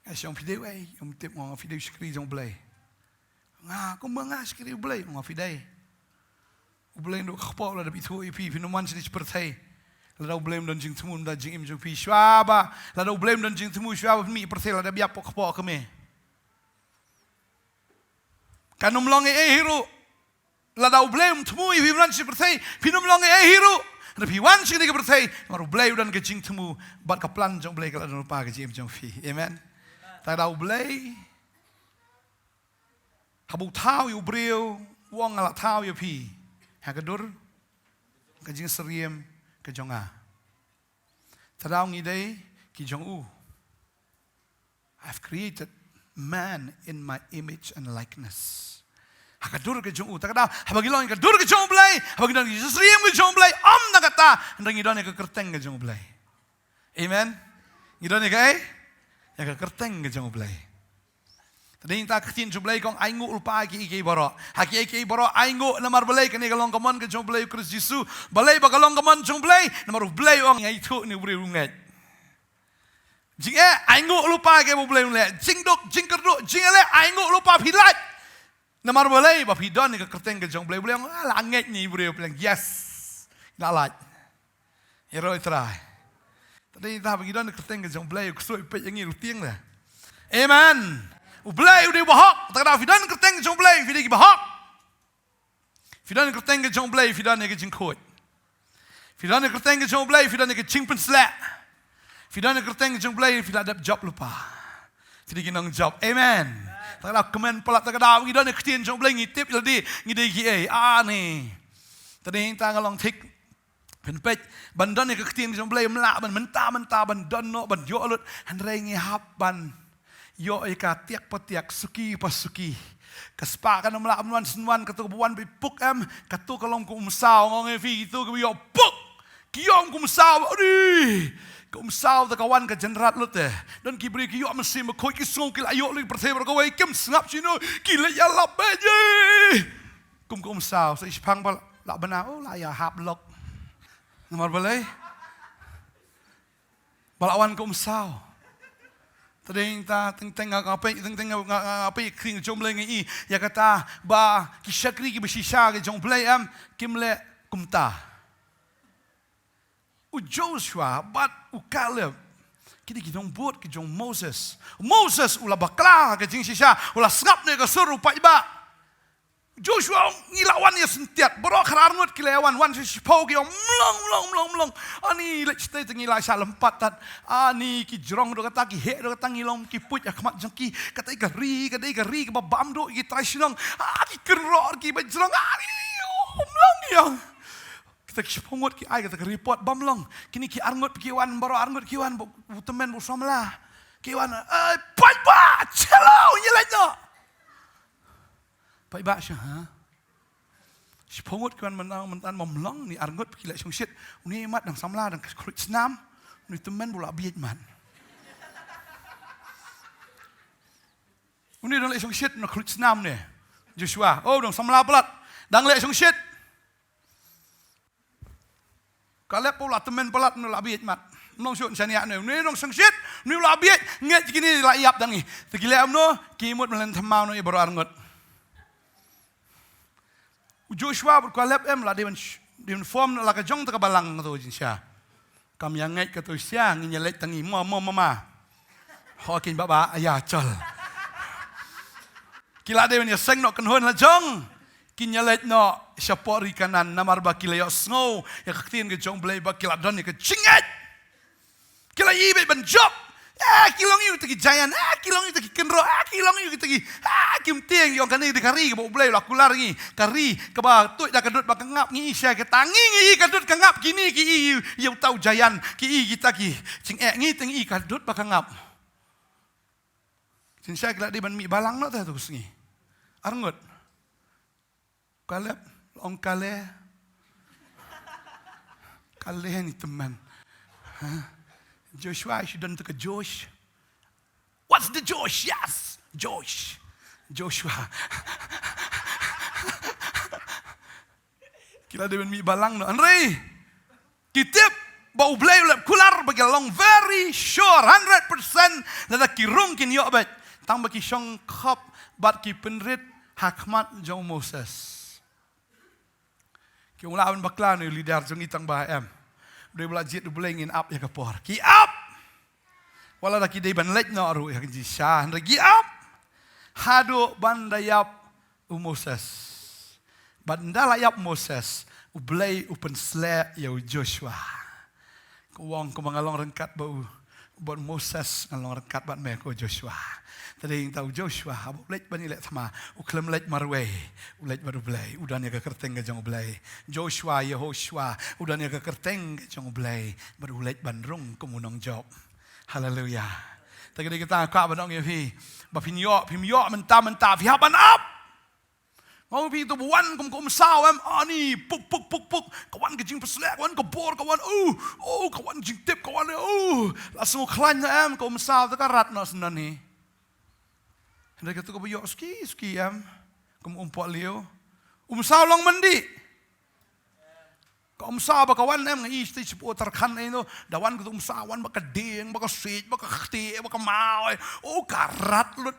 Nga shu ong phi dei uei? Ym tip, nga ong phi dei u shakri jong u Blei. Nga, kumba nga shakri u Blei, nga ong phi dei. U Blei un duh kpoh lada phi thuh ïa phi, phin ym wan shane sha pyrthei. Lada u Blei um don jingthmu, um don jingim jong phi, shuwa ba, lada u Blei um don jingthmu, shuwa ba phin mih pyrthei, lada biap kpoh kpoh kmie. Kan ym long ei ei hi ruh. Lada u Blei um thmu ïa phi, phin wan sha pyrthei, phin ym long ei ei hi ruh. Lada phi wan sha kane ka pyrthei namar u Blei u don ka jingthmu bad ka plan jong u Blei ka la don lypa ka jingim jong phi. Amen. Te lada u Blei haba u thaw ïa u briew, u ong nga la thaw ïa phi ha ka dur ka jingsyriem ka jong nga. Te lada ngi dei ki jong u. I've created man in my image and likeness. Ha ka dur ka jong u. Te lada haba ngi long ha ka dur ka jong u Blei, haba ngi don ha ka jingsyriem ka jong u Blei, ym tang kata, hynrei ngi don ha ka kyrteng ka jong u Blei. Amen. Ngi don ïa kaei? Ïa ka kyrteng ka jong u Blei. Te dei nangta ka ktien jong u Blei ka ong ainguh lypa ïa kiei kiei baroh. Ha kiei kiei baroh ainguh namar balei? Kane ka long ka mon ka jong u Blei u Khrist Jisu. Balei ba ka long ka mon jong u Blei? Namar u Blei u ong nga ithuh ïa une u briew u ngeit. Jingeh ainguh lypa ïa kiei ba u Blei u leh. Jingduk, jingkyrduh, jingeh leh ainguh lypa, phi lait. Namar balei? Ba phi don ïa ka kyrteng ka jong u Blei. U Blei u ong ah, la ngeit ïa une u briew, phi leh yes. La lait. Ïaroh ïa u Trai. Te dei nangta ba ngi don ïa ka kyrteng ka jong u Blei, u ksuid peit ïa ngi, u tieng de. Amen. U Blei u dei u bahok. Te lada phi don ïa ka kyrteng ka jong u Blei, phi dei ki bahok. Phi don ïa ka kyrteng ka jong u Blei, phi don ïa ka jingkhuid. Phi don ïa ka kyrteng ka jong u Blei, phi don ïa ka jingpynshlur. Phi don ïa ka kyrteng ka jong u Blei, phi la dep jop lypa. Phi dei ki nongjop. Amen. Te lada kmen palat, te lada ngi don ïa ka ktien jong u Blei, ngi tip ïa lade ngi dei kiei. Ani. Te dei nangta nga long thik. Phin peit, ban don ïa ka ktien jong u Blei ym lah ban mynta mynta ban don noh, ban ïoh lut, hynrei ngi hap ban ïoh ïa ka tiak pa tiak, suki pa suki. Ka spah kan ym lah ban wan shen wan, kato kaba wan beit puk em, kato ka long kum u msaw, nga ong ïa phi, kito kiba ïoh puk. Ki ïoh kum u Umsaw, ri. Ka Umsaw te ka wan ka jynrat lut te. Don ki briew ki ïoh mynsiem bakhuid, ki sngew ki la ïoh lut ki pyrthei baroh kawei, kim sngap shuh, ki leit ïalap beit. Kum ka Umsaw, sa i shipang ba la bna, oh, la ïa hap lok. Namar balei? Ba la wan ka Umsaw. Te dei ta teng teng nga, nga peit, teng teng nga, nga, nga peit khring jong Blei, nga i ïa kata ba ki shakri kiba shisha ki jong Blei em, kim leh kumta. U Joshua bad u Caleb, kine ki nongbud ki jong Moses. Moses u la bakla ka jingshisha, u la sngap ne ka sur u paidbah. Joshua, ngi la wan ïa syntiat, baroh khatar ngut ki la wan, wan shi, shiphew ki ong mlong, mlong, mlong, mlong. Ani leit shatei te ngi la shah lympat tad. Ani ki jrong da kata, ki heh da kata, ngi long ki puit ha khmat jong ki. Ka dei ka ri, ka dei ka ri kaba bam duh ïa ki trai shnong. Ah, ki kynroh ki ba jrong. Ani, oh, mlong ïa. Kita ki shiphew ngut ki ai kata ka report, bam long. Kine ki ar ngut ki wan, baroh ar ngut ki wan, ba u tymmen ba u samla. Ki wan, eh, paidbah, shalom, ïa leit noh. Paidbah sha, ha? Shiphew ngut ki wan mynta, mynta bam long, ni ar ngut ki leit shongshit. Une mat dang samla, dang khluit snam. Une tymmen ba u la bieit mat. Une dang leit shongshit, na khluit snam ne. Joshua, oh, dang samla palat. Dang leit shongshit. Kaleb u la tymmen palat, une u la bieit mat. Mlong shuh shaniah ne. Une u nongshongshit, une u la bieit, ngeit kine la ïap da ngi. Te ki leh kumno, ki mut ban len thymmai noh ïa baroh ar ngut. U Joshua bad u Kaleb em la dei ban sh-, dei ban form noh la ka jong ta ka balang kato jingshisha. Kam ïa ngeit kato shisha, ngin ïa leit tang ngi, ma, ma, ma, ma. Ho kin ba ba, ïa chol. Ki la dei ban ïa seng noh kynhun la jong. Kin ïa leit noh shapoh ri Kanaan namar ba ki la ïohsngew ïa ka ktien ka jong U Blei ba ki la don ïa ka jingngeit. Ki la ïohi beit ban jop. Eh, ki long ïa kita ki giant, eh, ki long ïa kita ki kynroh, eh, ki long ïa kita ki, eh, kim tieng, ïong kane dei ka ri kaba U Blei u la kular ïa ngi, ka ri kaba tuid da ka dud bad ka ngap, ngi i sha kata, ngi, ngi i ka dud ka ngap, kine ki i ïa uta u giant, ki i kita ki jingeh, ngi te ngi i ka dud bad ka ngap. Jingshisha ki la dei ban mih balang noh te ha tu ka sngi. Ar ngut. Kaleb, ong Kale. Kale ni tymmen. Huh? Joshua, I should done took a Josh. What's the Josh? Yes, Josh. Joshua. Ki la dei ban mih balang noh. Hynrei ki tip ba U Blei u la kular ba ki long very sure, hundred percent, lada ki rung kin ïoh beit. Tang ba ki shong khop bad ki pynrit ha khmat jong u Moses. Ki ong lah ban bakla ne u leader jong ngi tang ba em. Dei ba la jied U Blei ngin ap ïa ka por. Ki ap. Wat la da ki dei ban leit noh ruh ïa ka jingshisha, hynrei ki ap. Haduh ban da ïap u Moses. Bad ynda la ïap u Moses, U Blei u pynsleh ïa u Joshua. Ka ong kumba nga long ryngkat bad u, bad u Moses, nga long ryngkat bad me ko Joshua. Te dei ïa uta u Joshua, haba u leit ban ïaleh thma, u khlem leit marwei, u leit bad U Blei, u don ïa ka kyrteng ka jong U Blei. Joshua, Yehoshua, u don ïa ka kyrteng ka jong U Blei, bad u leit ban rung kum u nongjop. Haleluya. Te ka dei kata nga kwah ban ong ïa phi, ba phin ïoh, phim ïoh mynta mynta, phi hap ban ap. Nga ong ïa phi, to ba wan kum ka Umsaw em, ani, puk, puk, puk, puk, ka wan ka jingpysleh, ka wan ka bor, ka wan, uh, oh, ka wan jingtip, ka wan, uh, la sngew khlaiñ na em, ka Umsaw te ka rat noh shen ani. Hynrei kato kaba ïoh suki suki em, kum Umpohliew. Umsaw long myndi. Ka Umsaw ba ka wan em, nga i shatei shapoh Uttarakhand ei no, da wan kato Umsaw, wan ba ka dieng, ba ka siej, ba ka ktieh, ba ka maw ei. Oh, ka rat lut.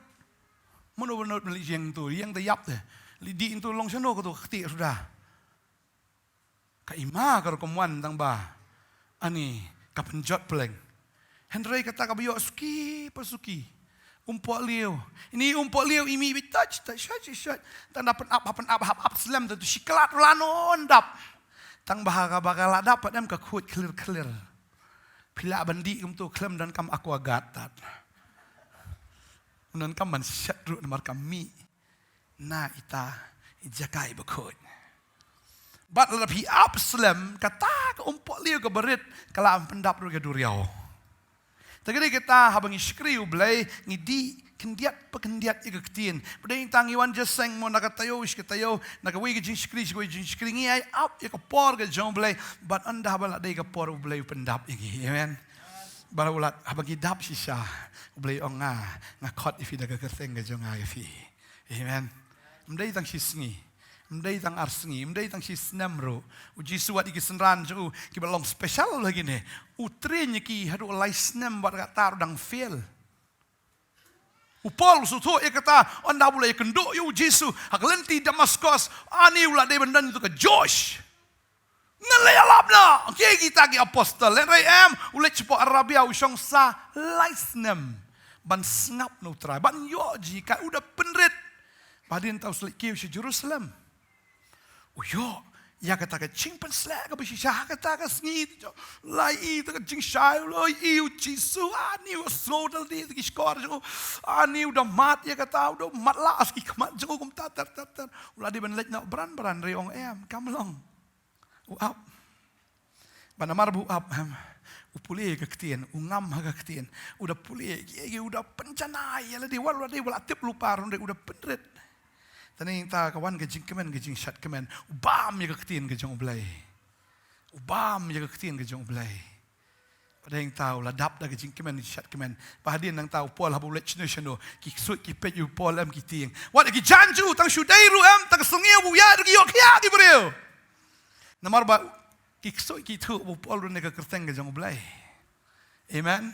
Mano mano leit ïeng to, ïeng te ïap te. Leit dih to long shano kato ka ktieh suda. Ka i ma ka rukom wan tang ba ani ka pynjot pleng. Hynrei kata kaba ïoh suki pa suki. Umpohliew. Ini Umpohliew i mih beit touch, touch, touch, touch. Tang da pynap, hap pynap, hap ap slem tu shi klat la non dap. Tang ba ha kaba ka la dap pat em ka khuid khlir khlir. Phi lah ban dih kumto khlem donkam aqua guard tad. Donkam ban shet ruh namar ka mih na ita i jaka iba khuid. Bad lada phi ap slem, kata ka Umpohliew kaba rit ka la pyndap ruh ïa ka duriaw. Te ka dei kata haba ngi shakri U Blei, ngi dih Khyndiat pa khyndiat ïa ka ktien. Ba dei tang ngi wan jingïaseng mo na ka taïew sha ka taïew, na kawei ka jingshakri sha kawei ka jingshakri, ngi ai ap ïa ka por ka jong U Blei. Bad ynda ba la dei ka por U Blei u pyndap ïa ngi. Amen. Ba la u lad, haba ngi dap shisha, U Blei u ong, nga, nga khot ïa phi da ka kyrteng ka jong nga ïa phi. Amen. Ym dei tang shi sngi. Ym dei tang ar sngi. Ym dei tang shi snem ruh. U Jisu wat ïa ki synran jong u, kiba long special lagi ne, u train ïa ki haduh lai snem bad kata ruh dang fail. U Paul u sngewthuh ïa kata, ynda u la ïakynduh ïa U Jisu ha ka lynti Damaskos, ani u la dei ban don ïa ka josh. Ngan leit ïalap noh ïa kita ki apostol. Hynrei em, u leit shapoh Arabia, u shong sa lai snem ban sngap na U Trai, ban ïoh jinghikai, u da pynrit. Ba hadien ta u sa leit kiew sha Jerusalem. U ïoh ïa kata ka jingpynsleh kaba shisha ha kata ka sngi. La ïohi ïa ka jingshai, u la ïohi ïa U Jisu, ani u sngew da lade ïa ki shkor jong u, ani u da mad ïa kata, u da matlah ha ki khmat jong u kumta ter ter ter. U la dei ban leit noh bran bran, hynrei u ong em, kam long. U ap. Ba namar ba u ap, em, u pule ïa ka ktien, u ngam ha ka ktien, u da pule ïa ki, ïa ki, u da pynjanai ïa lade, wat la dei ba la tip lypa ruh, hynrei u da pynrit. Te nangta ka wan ka jingkmen, ka jingshad kmen, u bam ïa ka ktien ka jong U Blei. U bam ïa ka ktien ka jong U Blei. Ba dei nangta u la dap da ka jingkmen, jingshad kmen. Ba hadien nangta u Paul haba u leit shano shano, ki ksuid ki peit ïa u Paul em, ki tieng. Wat ïa ki jaiñ jong u, tang shu dei ruh em, tang ka sngewbha ïa ki, ïoh khia ki briew. Namar ba ki ksuid ki ithuh ba u Paul u don ïa ka kyrteng ka jong U Blei. Amen.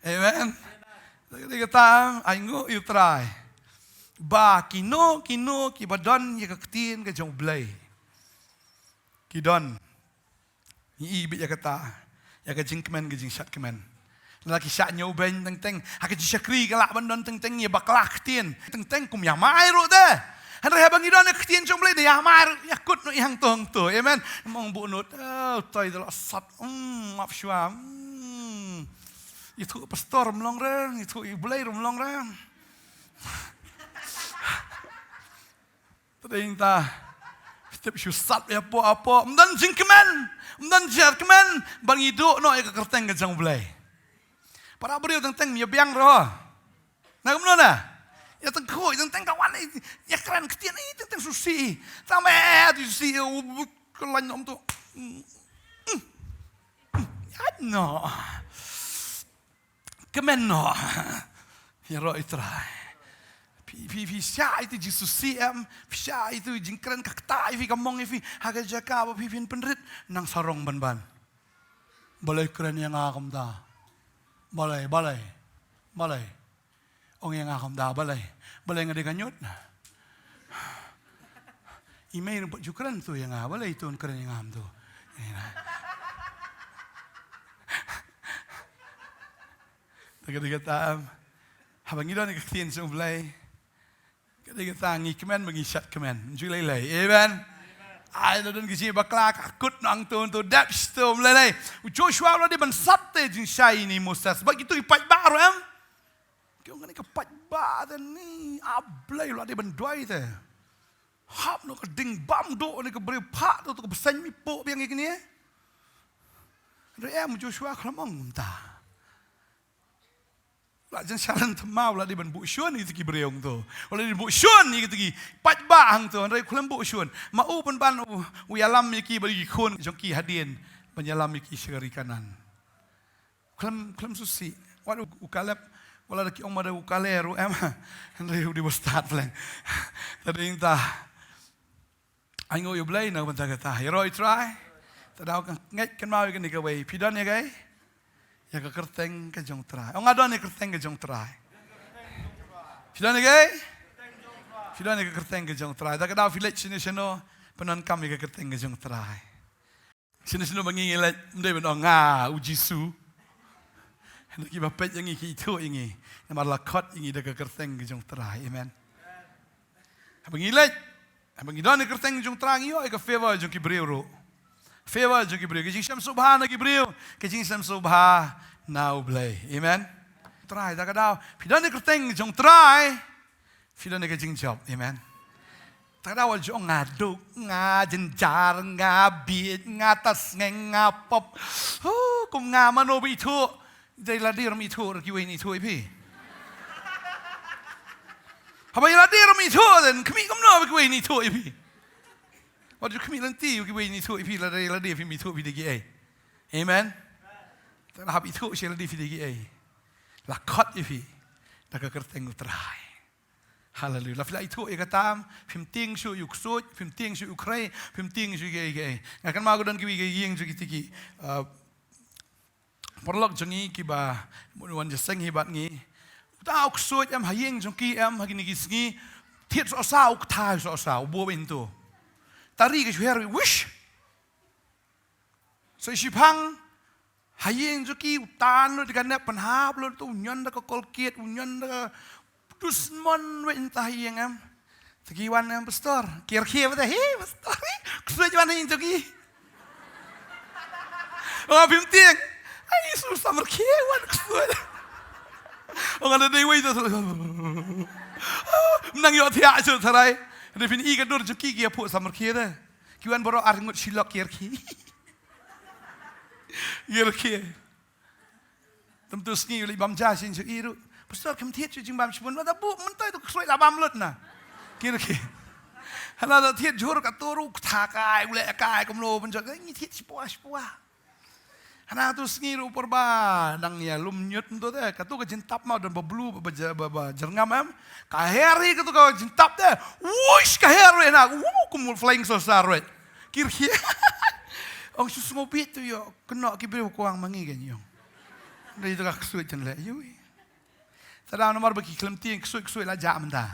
Amen. Dei kata, ai nguh ïa U Trai ba kino kino kiba don ïa ka ktien ka jong U Blei, ki don. Ngi i beit ïa kata, ïa ka jingkmen, ka jingshad kmen. Lada ki shah ñiewbeiñ teng teng, ha ka jingshakri ka lah ban don teng teng ïa bakla ktien. Teng teng kum ïa mai ruh te. Hynrei haba ngi don ïa ka ktien jong U Blei, da ïa mai ruh, ïa kut noh ïa hangto hangto. Amen. Mong buh noh, eh, utai da la sat, mm, map shwa, mm. Ithuh pastor ym long re, ithuh U Blei ruh ym long re. Te dei nangta, phi tip shu sat ïa hapoh hapoh. Ym don jingkmen, ym don jingkmen, ba ngi duh noh ïa ka kyrteng ka jong U Blei. Para briew teng teng ym ïa biang ruh. Na kumno na? Ïa teng khuid teng teng ka wan ïa kren ktien ïa teng teng susi. Tang me ïa susi u ka lain nom tu. Ïa no. Kmen noh. Ïaroh ïa U Trai. Phi, phi, phi shah ïa itu jingsusi em, phi shah ïa itu jingkren ka kata ïa phi, ka mong ïa phi ha ka jaka ba phi phin pynrit, nang sarong ban ban. Balei kren ïa nga kumta? Balei, balei, balei? Ong ïa nga kumta, balei? Balei nga dei ka ñiut? I mei ruh pat ju kren tu ïa nga, balei tu un kren ïa nga kumtu? Te ka dei kata, em, haba ngi don ïa ka ktien jong U Blei, ka dei kata ngi kmen ba ngi shad kmen. Ju lei lei. Amen. Ai, la don ka jingbakla, ka kut nang tu tu dep stum lei lei. U Joshua u la dei ban sat te jingshai ïa i Moses. Bad kitu ki paidbah ruh em. Ki ong kane ka paidbah te ni, A Blei u la dei ban duwai te. Hap noh ka ding bam duh ne ka briew phah tu tu ka bseiñ mi poh biang ïa kine. Hynrei em u Joshua khlem ong kumta. La jan shalan thymmai u la dei ban buh shun ïa ki briew hangto. U la dei ban buh shun ïa ki paidbah hangto. Hynrei khlem buh shun. Ma u pynban u, u ïalam ïa ki bad ki khun jong ki hadien ban ïalam ïa ki sha ka ri Kanaan. Khlem, khlem susi. Wat u, u Kaleb, wat la da ki ong ma da u Kale ruh em. Hynrei u dei ba stad pleng. Te dei nangta. Ai nguh ïa U Blei na ka bynta kata. Ïaroh ïa U Trai. Te daw ka ngeit kynmaw ïa kane kawei. Phi don ïa kaei? Ïa ka kyrteng ka jong U Trai. Ong nga don ïa ka kyrteng ka jong U Trai. Phi don ïa kaei? Phi don ïa ka kyrteng ka jong U Trai. Te ka daw phi leit shano shano, pyndonkam ïa ka kyrteng ka jong U Trai. Shano shano ba ngi ngi leit, ym dei ban ong nga u Jisu. Hynrei kiba peit ïa ngi ki ithuh ïa ngi. Namar la khot ïa ngi da ka kyrteng ka jong U Trai. Amen. Haba ngi leit, haba ngi don ïa ka kyrteng ka jong U Trai ngi ïoh ïa ka favor jong ki briew ruh. Favor jong ki briew. Ka jingshem sngewbha na ki briew, ka jingshem sngewbha na U Blei. Amen. Trai, da ka daw phi don ïa ka kyrteng ka jong U Trai. Phi don ïa ka jingjop, amen. Te ka daw wat ju ong nga duk, nga jynjar, nga bieit, nga tasngeng, nga pop. Huh, kum nga mano ba ithuh. Dei lade ruh ym ithuh, ruh kiwei ym ithuh ïa phi. Haba ïa lade ruh ym ithuh, then khmih kumno ba kiwei kin ithuh ïa phi? Wat ju khmih lynti ba kiwei kin ithuh ïa phi, lada ïa lade phim ithuh phi dei kiei. Amen. Te hap ithuh sha ïa lade phi dei kiei. La khot ïa phi da ka kyrteng U Trai. Haleluia. La phi la ithuh ïa kata, phim tieng shuh ïa u ksuid, phim tieng shuh ïa u khrei, phim tieng shuh ïa kiei kiei. Nga kynmaw ka don kiwei ki ïing jong ki tiki, uh, paralok jong ngi kiba wan jingïaseng hi bad ngi. Uta u ksuid em ha ïing jong ki, em ha kine ki sngi. Thied sohsa, u kthai sohsa, u buh bynta. Tari ka shu her, wish. Sa shiphang ha ïing jong ki, u tan lut da ka nep, pynhap lut, u ñion da ka Colgate, u ñion da ka dusmon, wei nta ha ïing em. Te ki wan em, pastor, kiar khie ba te, he pastor, ksuid wan ha ïing jong ki. Ong, phim tieng. Ai, su samar khie wan ksuid. Ong, nga dei wei te. Nang ïoh thiah shu Trai. Dei phin i ka dur jong ki, ki ïa phuh samar khie te. Ki wan baroh ar ngut, shilok, kiar khie. Kiar khie. Te mynta sngi u leit bam ja shisha, i ruh, pastor, kham thied shuh jingbam shibun. Lada buh mynta ïa u ksuid la bam lut na. Kiar khie. Hala da thied jhur kato ruh, ktha kai, u leh kai kumno pynjot, ngi thied shipua shipua. Hana tu sngi ruh por ba dang ïa lum ñiut mynta te, kato ka jingtap ma don ba blue, ba, ba, ba, ba jyrngam em. Ka her hi kato ka jingtap te. Wush, ka her ruh na. Wuh, kum flying saucer ruh. Kiar khie. Ong, shu sngewbha tu ïoh kynnoh ki briew kwah ma ngi, kan ïoh. Dei tu ka ksuid jan leh ïoh. Te da namar ba ki khlem tieng, ksuid, ksuid la jah mynta.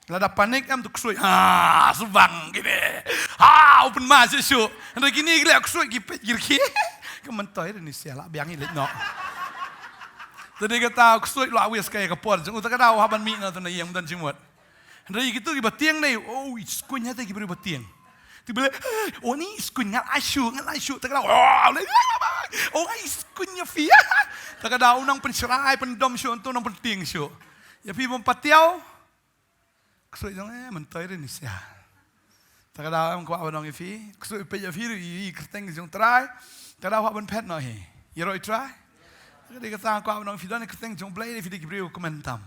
Lada panic em tu ksuid, ha, sbang kine. Ha, u pynmad shuh shuh. Hynrei kine ki leh ksuid ki peit, kiar khie. Ka myntoi re ni sia, la biang i leit noh. Te dei kata u ksuid la wis ka ïa ka por jong u, te ka dei u hap ban mih noh tu na ïing, ym don jingmut. Hynrei kito kiba tieng dei, oh, i skuin ha te ki briew ba tieng. Te ba leh, oh, ni skuin, nga la shu, nga la shu, te ka dei, oh, leh, oh, i skuin ïa phi. Te ka dei u nang pynshrai, pyndom shuh, tu nang pyntieng shuh. Ïa phi bym patiaw. Ksuid jong, eh, myntoi re ni sia. Te ka dei em, kwah ban ong ïa phi, ksuid peit ïa phi ruh i, i kyrteng jong Trai. Te ka dei u hap ban phet noh hi. Ïaroh i Trai. Te ka dei kata kwah ban ong, phi don i kyrteng jong Blei, phi dei ki briew kmen tam.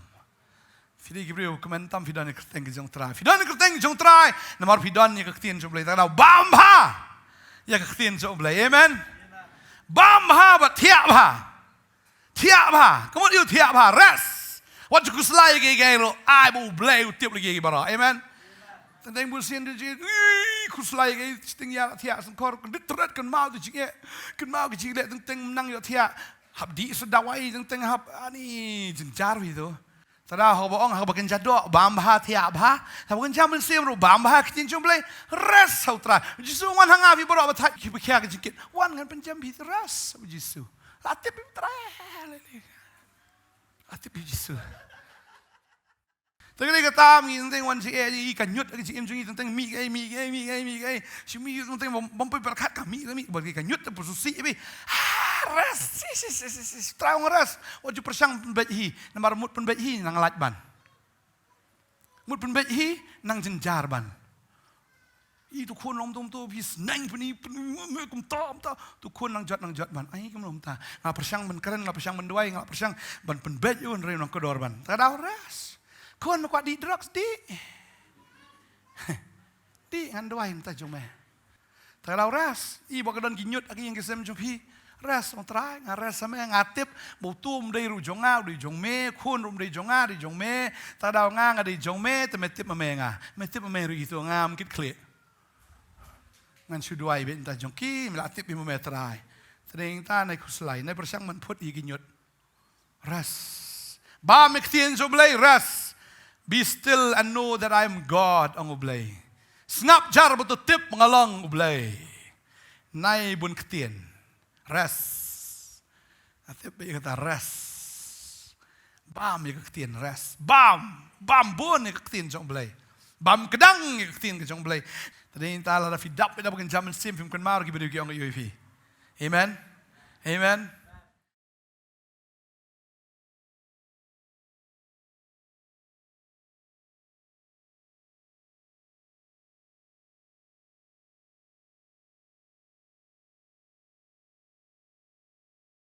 Phi dei ki briew kmen tam, phi don i kyrteng jong Trai. Phi don i kyrteng jong Trai. Namar phi don ïa ka ktien jong Blei. Te ka dei u bam bha ïa ka ktien jong Blei. Amen. Bam bha bad thiah bha. Thiah bha. Ka mut ïa u thiah bha, rest. Wat ju khuslai ïa kiei kiei ruh, ai ba U Blei u tip ïa kiei kiei baroh. Amen. Teng teng bun sien de ji, ih, khuslai ïa kiei, shiteng ïa thiah sngkor, kyndit tret, kynmaw tu jingeh. Kynmaw ki jingleh, teng teng nang ïa thiah. Hap dih sa dawai, teng teng hap, ani, jynjar wi tu. Te da haba ong, haba kynja doh, bam bha thiah bha. Haba kynja mynsiem ruh, bam bha ktien jong Blei, rest ha U Trai. U Jisu u ong, wan ha nga phi baroh ba thait, kiba khia ka jingkit. Wan ngan pynjem phi, rest ha U Jisu. La tip ïa U Trai. Haleluia. La tip ïa U Jisu. Te ka dei kata ngi teng teng wan jingeh, i ka ñiut ka jingim jong ngi teng teng mih kaei, mih kaei, mih kaei, mih kaei. Shi mih teng teng bym, bym poi pyrkhat ka mih, ka mih, bad ka ñiut te pyrsuh sih bha. Ah, rest. Shi, shi, shi, shi, shi. Trai ong rest. Wat ju pyrshang pynbeit hi. Namar mut pynbeit hi nang lait ban. Mut pynbeit hi nang jynjar ban. I tu khun long tum tu phi sneng pyni pyni me kumta kumta. Tu khun nang jot nang jot ban. Ai kumno kumta. Nga pyrshang ban kren, nga pyrshang ban duwai, nga pyrshang ban pynbeit u, hynrei nang kordor ban. Te ka dei rest. Khun me kwah dih drugs, dih. Dih, ngan duwai mynta jong me. Te ka dei rest. I ba ka don ki ñiut ha ki ïing ki sem jong phi. Rest, ong Trai, nga rest ha me, nga tip ba utu um dei ruh jong nga, u dei jong me, khun ruh um dei jong nga, dei jong me. Te ka dei nga, nga dei jong me, te me tip ma me nga. Me tip ma me ruh itu, ngam kit khlieh. Ngan shu duwai beit mynta jong ki, me la tip beit ma me Trai. Te dei mynta nai khuslai, nai pyrshang ban phut ïa ki ñiut. Rest. Bam ïa ka ktien jong U Blei, rest. Be still and know that I am God, ong U Blei. Sngap jar bad to tip ba nga long U Blei. Nai bun ktien. Rest. Nga tip ba ïa kata rest. Bam ïa ka ktien rest. Bam. Bam bun ïa ka ktien jong U Blei. Bam kdang ïa ka ktien ka jong U Blei. Te dei mynta lada phi dap, phi dap kynja mynsiem, phim kynmaw ki briew ki ong ïa phi. Amen. Amen.